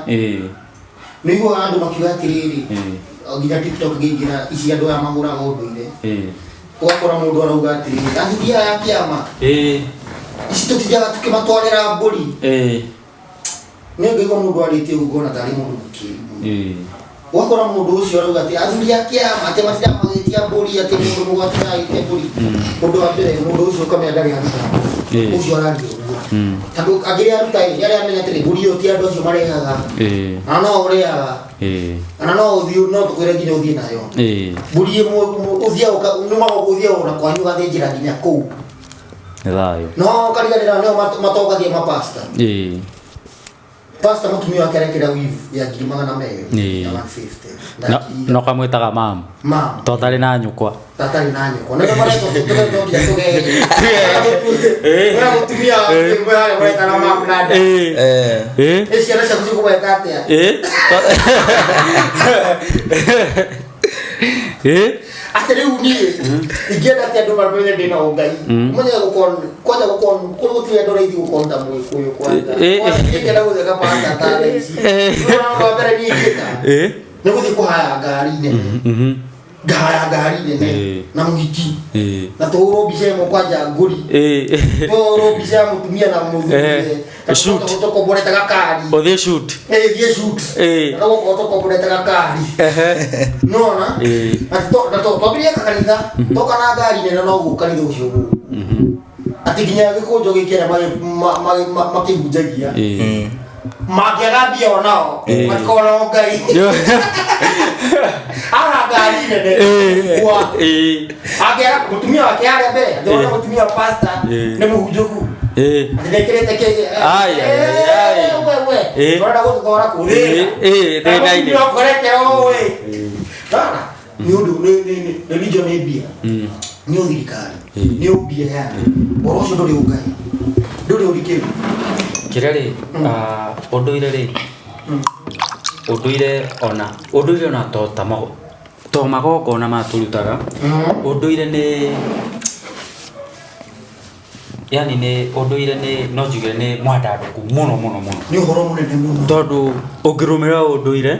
Nĩ iguaga andũ makiuga atĩrĩrĩ, nginya TikTok ngĩingĩra ici andũ aya mahũraga ũndũire. Ũgakora mũndũ arauga atĩrĩrĩ, athuri aya a kĩama, ici tũtindaga tũkĩmatwarĩra mbũri. Nĩ ngaigua mũndũ arĩtie ũguo ngona tarĩ mũndũ mũkĩgu. Ũgakora mũndũ ũcio arauga atĩ athuri a kĩama atĩ matindaga magĩtia mbũri, atĩ mũndũ mũgwate agĩtia mbũri. Ũndũ wa mbere mũndũ ũcio ũkamenya ndarĩ aruta. Ũcio araria ũguo. Tondũ angĩrĩa aruta ĩ, nĩ arĩa amenya atĩrĩ, mbũri ĩyo ti andũ acio marehaga. Na no ũrĩaga. Kana no ũthiĩ, no tũkwĩre nginya ũthiĩ nayo. Mbũri ĩmwe ũthiaga nĩumaga ũthiaga ona kwanyu ũgathĩnjĩra nginya kũu. Nĩ thayũ. No ũkariganĩra nĩo matongagia mapasta. Pastor mũtumia wake arekĩra weave ya 200,000 ya 150. No kamwĩtaga mamu. Mamu. To atarĩ na nyũkwa. Tatarĩ na nyũkwa. Na nĩo maretwo tũgetwo nginya tũgerie. Wee mũtumia waku harĩa mũretana mamu na nda. Ĩ ciana ciaku cikũgweta atĩa? Atĩ rĩu niĩ ingĩenda atĩ andũ mamenye ndĩna ũngai. Ũmenye kwanja gũkorwo kũrĩ gũtirĩ andũ raithi gũkorwo ta Mũgĩkũyũ kwanja. Ingĩenda gũtheka pastor ta thaa ici. Ũndũ wa mbere niĩ ingĩka nĩ gũthiĩ kũhaya ngari nene. Ngahaya ngari nene na mũhiki. Na tũhũrwo mbica ĩmwe kwanja ngũri. Tũhũrwo mbica ya mũtumia na mũthuri. Shoot. Tũkomborete gakari. Ũthiĩ shoot. Thiĩ shoot. Na gũkorwo tũkomborete gakari. Nĩwona? Atĩ twambĩrĩrie kanitha, toka na ngari nene no gũka kanitha ũcio gũkũ. Atĩ nginya gĩkũnjo gĩkĩ arĩa makĩhunjagia. Mangĩaga mbia onao, matikoragwo na ũngai. Ara ngari nene. Angĩaga mũtumia wake harĩa mbere, ndĩrona mũtumia wa pastor nĩ mũhunjũku. Atĩ ndekĩrĩte kĩ. We. Ũrenda gũtũtwara kũ? Thĩna-inĩ. Mũtumia ũkorete ũũ ĩ. Nĩwona? Nĩ ũndũ nĩ religion nĩ mbia. Nĩ ũthirikari. Nĩ ũmbia yani. Ũhoro ũcio ndũrĩ ũngai. Ndũrĩ ũrikĩru. Kĩrĩa rĩ, ũndũire rĩ, ũndũire ona to magongona matũrutaga. Ũndũire nĩ yani nĩ ũndũire nĩ no njuge nĩ mwandandũku mũno mũno mũno. Nĩ ũhoro mũnene mũno. Tondũ ũngĩrũmĩrĩra ũndũire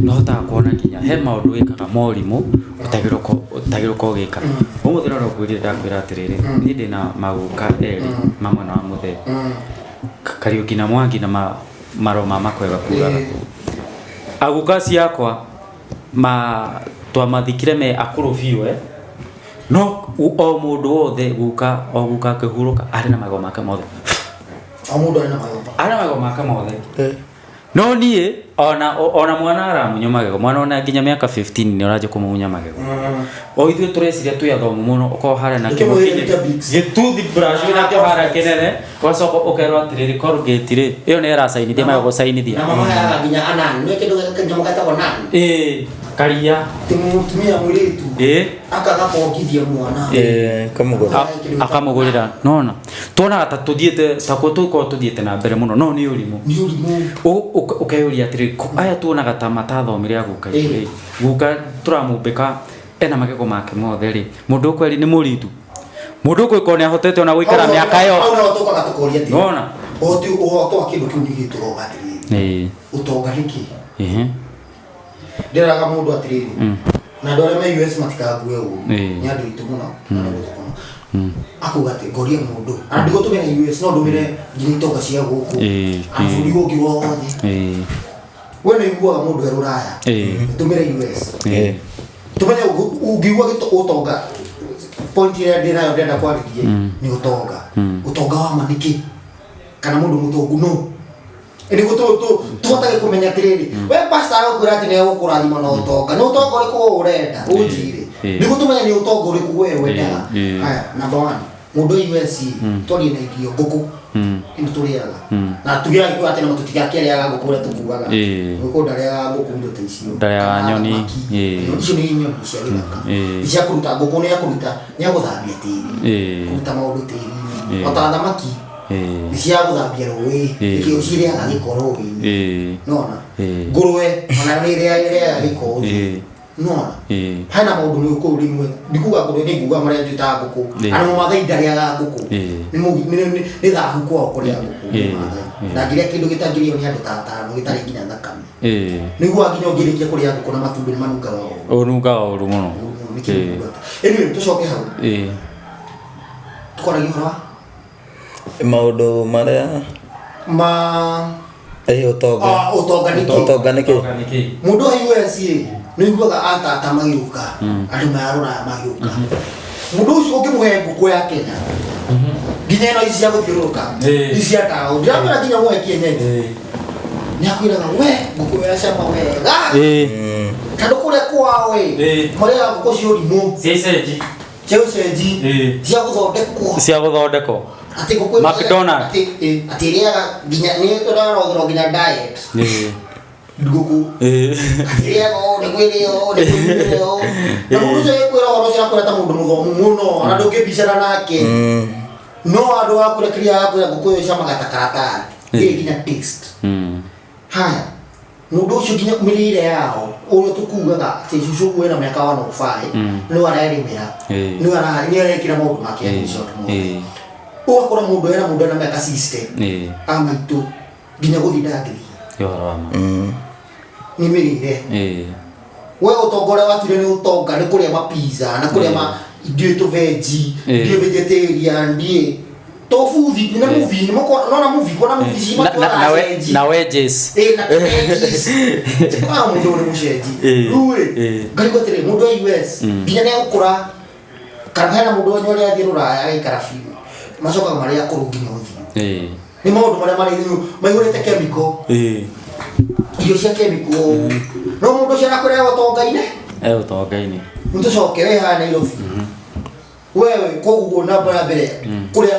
nĩ ũhotaga kuona nginya he maũndũ wĩkaga morimũ ũtagĩrĩirwo gũkorwo ũgĩka. Ũmũthĩ no ngwĩrire ndakwĩra atĩrĩrĩ, niĩ ndĩna maguka erĩ ma mwena wa mũthee. Kariũki na Mwangi na Maroma makwega kugaga. Aguka ciakwa twamathikire me akũrũ biũ No o mũndũ wothe guka o guka akĩhurũka arĩ na magego make mothe. O mũndũ arĩ na magego. Arĩ na magego make mothe. No niĩ ona mwana aramunya magego, mwana ona nginya mĩaka 15 nĩ ũranjia kũmumunya magego. O ithuĩ tũreciria twĩ athomu mũno, ũkorwo harĩa na Nĩkĩo kĩmwe mwĩrĩ kĩnene. Bix. Gĩtuthi brush wĩnakĩo harĩa kĩnene, ũgacoka ũkerwo atĩrĩrĩ Colgate rĩ, ĩyo nĩ ĩracainithia magagũcainithia. Na mamaheaga nginya anani, nĩ kĩndũ kanyamũ getagwo nani. Karia. Atĩ mũtumia mũirĩtu akaga kuongithia mwana. Kamũgũra. Akamũgũrĩra. Nona. Tuonaga ta tũthiĩte ta tũkorwo tũthiĩte na mbere mũno, no nĩ ũrimũ. Nĩ ũrimũ. Ũkeyũria atĩrĩrĩ, aya tuonaga ta matathomire aguka itũ rĩ. Guka tũramũmbĩka ena magego make mothe rĩ. Mũndũ ũkweri nĩ mũritu. Mũndũ ũkwĩkorwo nĩ ahotete ona gũikara mĩaka ĩyo. Hau naho tũkaga tũkoria atĩrĩrĩ. Nona. Ũhoti ũhoto wa kĩndũ kĩu nĩ gĩtũroga atĩrĩrĩ. Ũtonga nĩ kĩ? Ndĩraga mũndũ atĩrĩrĩ. Na andũ arĩa me US matikague ũũ. Nĩ andũ aitũ mũno. Na nĩ gũtũ mũno. Akuga atĩ ngoria mũndũ. Na ndigũtũmĩra US no ndũmĩre nginya itonga cia gũkũ. Na bũrũri ũngĩ wothe. We nĩ ũiguaga mũndũ e rũraya. Tũmĩre US. Tũmenye ũngĩigua ũtonga. Point ĩrĩa ndĩnayo ndĩrenda kwarĩria nĩ ũtonga. Ũtonga wa ma nĩ kĩ? Kana mũndũ mũtongu nũ? Nĩguo tũhotage kũmenya atĩrĩrĩ, we pastor agũkwĩra atĩ nĩ egũkũrathima na ũtonga. Nĩ ũtonga ũrĩkũ ũrenda? Ũnjĩre. Nĩguo tũmenye nĩ ũtonga ũrĩkũ we wendaga. Ĩĩ. Haya, number one, mũndũ wa US, twarie na irio, ngũkũ ĩno tũrĩaga, na tuge Agĩkũyũ atĩ namo tũtigakĩrĩaga ngũkũ ũrĩa tũkugaga. Ngũkũ ndarĩaga ngũkũ, indo ta icio. Ndarĩaga Kana nyoni, thamaki. Icio nĩ nyoni cia gĩthaka. Nĩ cia kũruta ngũkũ, nĩ ya kũruta, nĩ ya gũthambia tĩri, kũruta maũndũ tĩri-inĩ. O ta thamaki, nĩ cia gũthambia rũĩ. Nĩkĩo cirĩaga gĩko rũĩ-inĩ. Nona ngũrwe ona nĩ ĩrĩaga gĩko. Nona hena maũndũ nĩ kũu rĩmwe ndikuga ngũrwe, nĩ nguga marĩa njĩtaga ngũkũ. Ana mũmathai ndarĩaga ngũkũ. Nĩ thahu kwao kũrĩa ngũkũ. Mũmathai ndangĩrĩa kĩndũ gĩtangĩrĩo nĩ andũ ta atano, gĩtarĩ nginya thakame. Nĩguo nginya ũngĩrĩkia kũrĩa ngũkũ na matumbĩ nĩ manungaga ũru. Ũnungaga ũru mũno. Nĩ kĩndũ nguga. Anyway, tũcoke hau. Tũkwaragia ũhoro wa Maũndũ marĩa ma ũtonga. Ah, ũtonga nĩ kĩ? Ũtonga nĩ kĩ? Mũndũ wa US ĩ, nĩ ũiguaga atata magĩũka, andũ maya rũraya magĩũka, mũndũ ũcio ũngĩmũhe ngũkũ ya Kenya, nginya ĩno ici cia gũthiũrũrũka, ici cia taũ, ndiramwĩra nginya mũhe kienyeji, nĩ akwĩraga we ngũkũ ĩyo yacama wega, tondũ kũrĩa kwao ĩ, marĩaga ngũkũ cia ũrimũ. Cia icenji. Cia ũcenji, cia gũthondekwo. Cia gũthondekwo. Atĩ ngũkũ ĩno McDonald. Atĩ ĩrĩaga nginya nĩ ĩrarogorwo nginya diet ngũkũ, atĩ ĩrĩaga ũũ nĩguo ĩrĩo ũũ nĩguo ĩrĩo ũũ, na mũndũ ũcio ĩkwĩra ũhoro ũcio akwĩra ta mũndũ mũthomu mũno, ona ndũngĩbicana nake, no andũ akwĩra kĩrĩa akwĩra ngũkũ ĩyo ĩcamaga ta karatathi, ndĩrĩ nginya taste. Haya, mũndũ ũcio nginya mĩrĩre yao, ũrĩa tũkugaga atĩ cũcũ ũguo ena mĩaka 105, nĩ arerĩmĩra, nĩ arekĩra maũndũ make in short mothe. Ũgakora mũndũ ena mĩaka 60, a maitũ, nginya gũthiĩ ndangĩthiĩ. Nĩ ũhoro wa ma. Nĩ mĩrĩre. We ũtonga ũrĩa watuire nĩ ũtonga nĩ kũrĩa mapizza na kũrĩa ma ndiũĩ tũvenji, ndiũĩ vegetarian, ndiĩ tobuthi nĩ movie nĩ nona movie kuona movie ci matwaraga cenji. Na wedges. Ĩ, na tũvenjis. Ah, mũndũ ũyũ nĩ mũcenji. Rĩu ĩ, ngarigwo atĩrĩ, mũndũ wa US nginya nĩ egũkũra, kana hena mũndũ wanyu ũrĩa athiĩ rũraya agaikara biũ, macokaga marĩ akũrũ nginya ũthiũ. Nĩ maũndũ marĩa marĩ maihũrĩte chemical, irio cia chemical, no mũndũ ũcio arakwĩra ũtonga-inĩ. E ũtonga-inĩ. Nĩtũcoke we haha Nairobi, wewe koguo namba ya mbere kũrĩa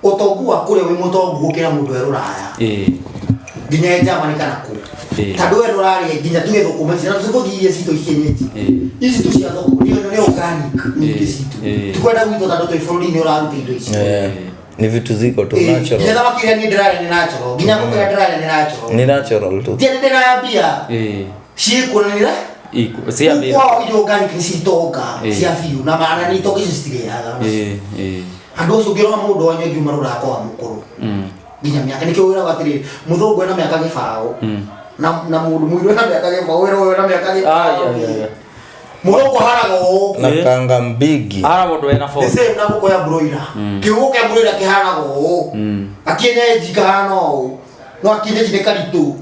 ũtongu wa kũrĩa wĩ mũtongu gũkĩra mũndũ e rũraya, nginya e Germany kana kũ, tondũ we ndũrarĩa nginya tuge thũkũma ici na tũgũthiĩ iria citũ kienyeji, ici tu cia thoko nĩ organic nyingĩ citũ. Tikwenda gwitũ tondũ twĩ bũrũri-inĩ ũraruta indo ici. Eh, ni vitu ziko tu Nginya natural. thamaki iria niĩ ndĩrarĩa nĩ natural, nginya ngũkũ ĩrĩa ndĩrarĩa nĩ natural. Ni natural tu. Ti atĩ ndĩrambia ciĩkuonanĩra. Cia mbia. Kwao irio organic nĩ citonga cia biũ, na maana nĩ itonga icio citirĩaga. Andũ acio ũngĩrora mũndũ wanyu angiuma rũraya kwa mũkũrũ nginya mĩaka, nĩkĩo wĩraga atĩrĩrĩ, mũthũngũ ena mĩaka gĩbaũ na mũndũ mũirũ ena mĩaka gĩbaũ, wĩra ũyũ ena mĩaka gĩbaũ, mũthũngũ ahanaga ũũ. Na kanga mbigi. Ara mũndũ wĩna The form. same na ngũkũ ya broiler, kĩũgũ kĩa broiler kĩhanaga ũũ, akienyeji kahana ũũ, no akienyeji nĩ karitũ.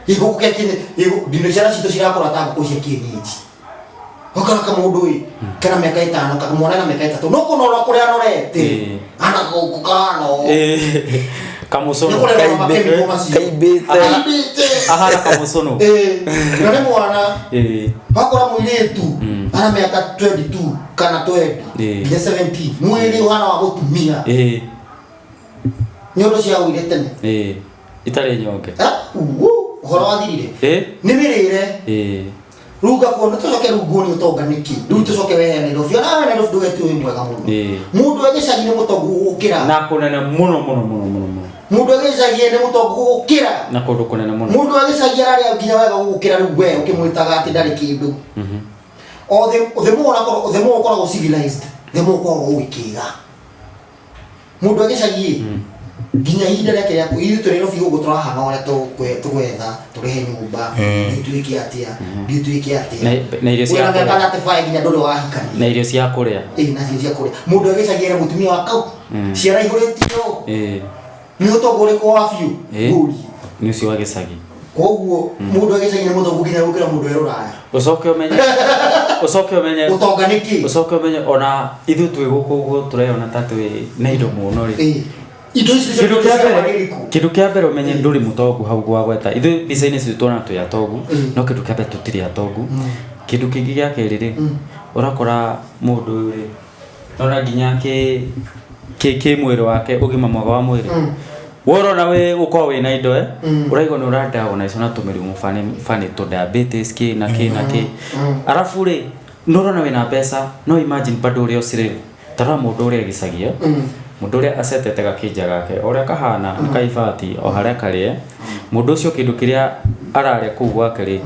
Gĩkũkũ kĩa kienyeji, ndino ciana citũ cirakũra ta ngũkũ cia kienyeji, ũkora kamũndũ ĩ kena mĩaka 5, kamwana na mĩaka 3, no kũnora kũrĩa anorete ana gũkũ kahana ũũ. Kamũcũnũ. Nĩ kũrerwo makemiko macio. Kaimbĩte. Kaimbĩte. Ahana kamũcũnũ. Ĩĩ, na nĩ mwana. Wakora mũirĩtu ana mĩaka 22 kana 20 nginya 17, mwĩrĩ ũhana wa gũtumia, nĩ ũndũ ciagũire tene. Itarĩ nyonge. Ah, uũ, ũhoro wathirire. Nĩ mĩrĩre. Rĩu ngakuona tũcoke rĩu nguonie ũtonga nĩkĩ, rĩu tũcoke wehe Nairobi, ona we Nairobi ndũgetue wĩ mwega mũno. Mũndũ e gĩcagi nĩ mũtongu gũkĩra. Na kũnene mũno mũno mũno mũno mũno. Mũndũ e gĩcagi nĩ mũtongu gũkĩra. Na kũndũ kũnene mũno. Mũndũ e gĩcagi ararĩa nginya wega gũgũkĩra rĩu we ũkĩmwĩtaga atĩ ndarĩ kĩndũ. O the more ũrakorwo, the more ũkoragwo civilized, the more ũkoragwo ũgĩkĩga. Mũndũ e gĩcagi ĩ, nginya ihinda rĩake rĩa ithuĩ tũrĩ Nairobi gũkũ tũrahanga ũrĩa tũgwetha tũrĩhe nyũmba, ndiũ twĩke atĩa, ndiũ twĩke atĩa. Na irio cia Wĩna mĩaka kũrĩa. 35 nginya ndũrĩ wahikania. Na irio cia kũrĩa. Ĩ, na irio cia kũrĩa. Mũndũ e gĩcagi ena mũtumia wa kau, ciana ihũrĩtio, nĩ ũtonga ũrĩkũ wa biũ ngũrie? Nĩ ũcio wa gĩcagi. Koguo mũndũ e gĩcagi nĩ mũtongu nginya gũkĩra mũndũ e rũraya. Ũcoke ũmenye Ũtonga nĩ kĩ? Ũcoke ũmenye ona ithuĩ twĩ gũkũ ũguo tũreyona ta twĩ na indo mũno rĩ, Ĩ, indo icio kĩndũ kĩa mbere marĩrĩkũ? Kĩndũ kĩa mbere ũmenye ndũrĩ mũtongu hau gwa gweta ithuĩ mbica-inĩ citũ tuona twĩ atongu, no kĩndũ kĩa mbere tũtirĩ atongu. Kĩndũ kĩngĩ gĩa kerĩ rĩ, Ũrakora mũndũ ũyũ rĩ, nona nginya kĩ mwĩrĩ wake, ũgima mwega wa mwĩrĩ. We ũrona wĩ ũkorwo wĩna indo, ũraigua nĩ ũradiagnose na tũmĩrimũ bani bani, tũ diabetes kĩ na kĩ na kĩ. Arabu rĩ, nĩ ũrona wĩna mbeca, no imagine bado ũrĩa ũcirĩ. Tarora mũndũ ũrĩa gĩcagia, mũndũ ũrĩa acetete gakĩnja gake ũrĩa kahana nĩ kaibati o harĩa karĩe. Mũndũ ũcio kĩndũ kĩrĩa ararĩa kũu gwake rĩ,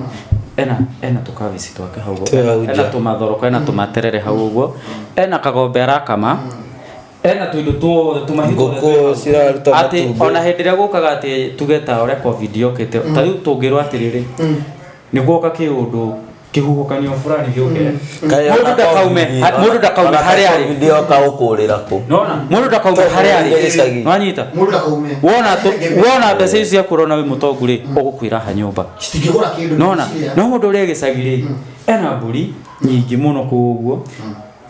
ena tũkabici twake hau ũguo, Twĩ hau ena nja. Tũmathoroko, ena tũmaterere hau ũguo, ena kagombe arakama, ena tũindo tuothe, tũmahiũ tuothe Ngũkũ twĩ hau. ciraruta Atĩ matumbĩ. ona hĩndĩ ĩrĩa gũkaga atĩ tuge ta ũrĩa COVID yokĩte, ta rĩu tũngĩrwo atĩrĩrĩ, nĩ guoka kĩũndũ kĩhuhũkanio fulani gĩũke, Kaĩ mũndũ ona ndakaume COVID- mũndũ ndakaume ona harĩa arĩ. COVID yoka gũkũrĩra kũ? Nona mũndũ ndakaume harĩa arĩ. Gĩcagi. Nwanyita? Mũndũ ndakaume. Wona mbeca icio ciaku ũrona wĩ mũtongu rĩ, ũgũkwĩra ha nyũmba. Citingĩgũra kĩndũ. Nona ciria. no mũndũ ũrĩa gĩcagi rĩ, ena mbũri nyingĩ mũno kũu ũguo,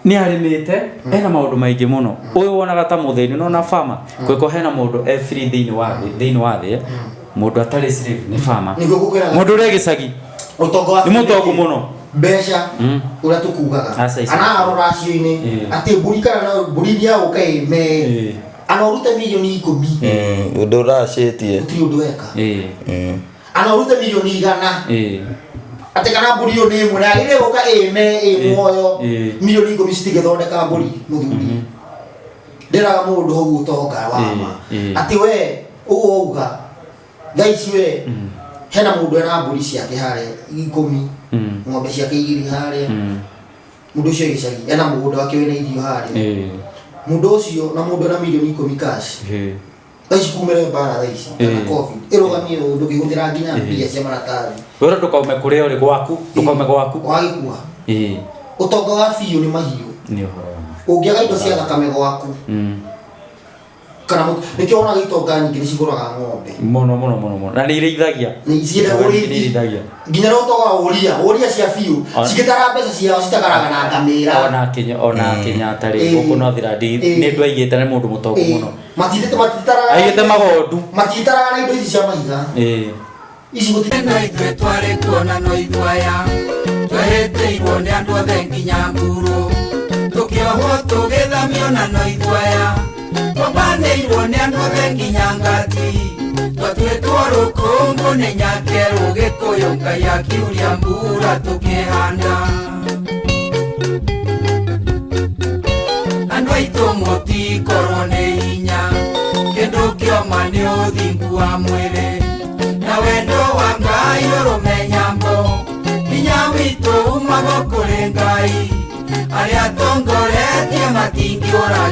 nĩ arĩmĩte, ena maũndũ maingĩ mũno. Ũyũ wonaga ta mũthĩni, nona farmer kwĩko hena mũndũ e free thĩinĩ wa thĩ, mũndũ atarĩ slave nĩ farmer. Nĩguo ngũkwĩraga. Mũndũ ũrĩa gĩcagi Ũtonga wa nĩ mũtongu mũno. Mbeca ũrĩa tũkugaga Aca ici. ana rũracio-inĩ atĩ mbũri kana no mbũri iria ũka ĩme ana ũrute mirioni 10. Ũndũ ũracĩtie. Gũtirĩ ũndũ weka. Ana ũrute mirioni 100 atĩ kana mbũri ĩyo nĩ ĩmwe na yagĩrĩire gũka ĩme ĩ muoyo. Mirioni 10 citingĩthondeka mbũri, mũthuri. Ndĩraga mũndũ hau ũtonga wa ma atĩ we ũguo wauga thaa ici, we hena mũndũ ena mbũri ciake harĩa 10, ng'ombe ciake 2 harĩa. Mũndũ ũcio gĩcagi ena mũgũnda wake wĩna irio harĩa. Mũndũ ũcio na mũndũ ena mirioni 10 cash, thaa ici kumĩre mbara thaa ici kana COVID ĩrũgamie ũũ, ndũngĩhũthĩra nginya mbia cia maratathi. Wĩra ndũkaume kũrĩa ũrĩ gwaku, ndũkaume gwaku. Wagĩkua. Ũtonga wa biũ nĩ mahiũ. Nĩ ũhoro wa ma. Ũngĩaga indo cia thakame gwaku kana nĩkĩo wonaga itonga nyingĩ nĩ cigũraga ng'ombe. Mũno mũno mũno mũno, na nĩ irĩithagia. Nĩ cienda Nĩ ũrĩithi. Irĩithagia. Nginya no ũtonga wa ũria ũria cia biũ cigĩtara mbeca ciao citagaraga na ngamĩra. Ona Kenyatta rĩ, gũkũ North Rand, nĩ ndũ aigĩte, nĩ mũndũ mũtongu mũno. Matindĩte matitaraga. Aigĩte magondu. Matitaraga na indo ici cia mahiga ici gũtirĩ. No ithuĩ twarĩ kuona no ithuaya twehĩtĩirwo nĩ andũ othe nginya nguru, tũkĩohwo tũgĩthamio na no ithuaya twambanĩirwo nĩ andũ othe nginya ngati, twatuĩtwo rũkũngũ nĩ nyakerũ Gĩkũyũ. Ngai akiuria mbura tũkĩhanda. Andũ aitũ mũtikorwo nĩ hinya, kĩndũ kĩoma nĩ ũthingu wa mwĩrĩ na wendo wa Ngai ũrũme nyambo. Hinya witũ umago kũrĩ Ngai, arĩa tongoretie matingĩũra.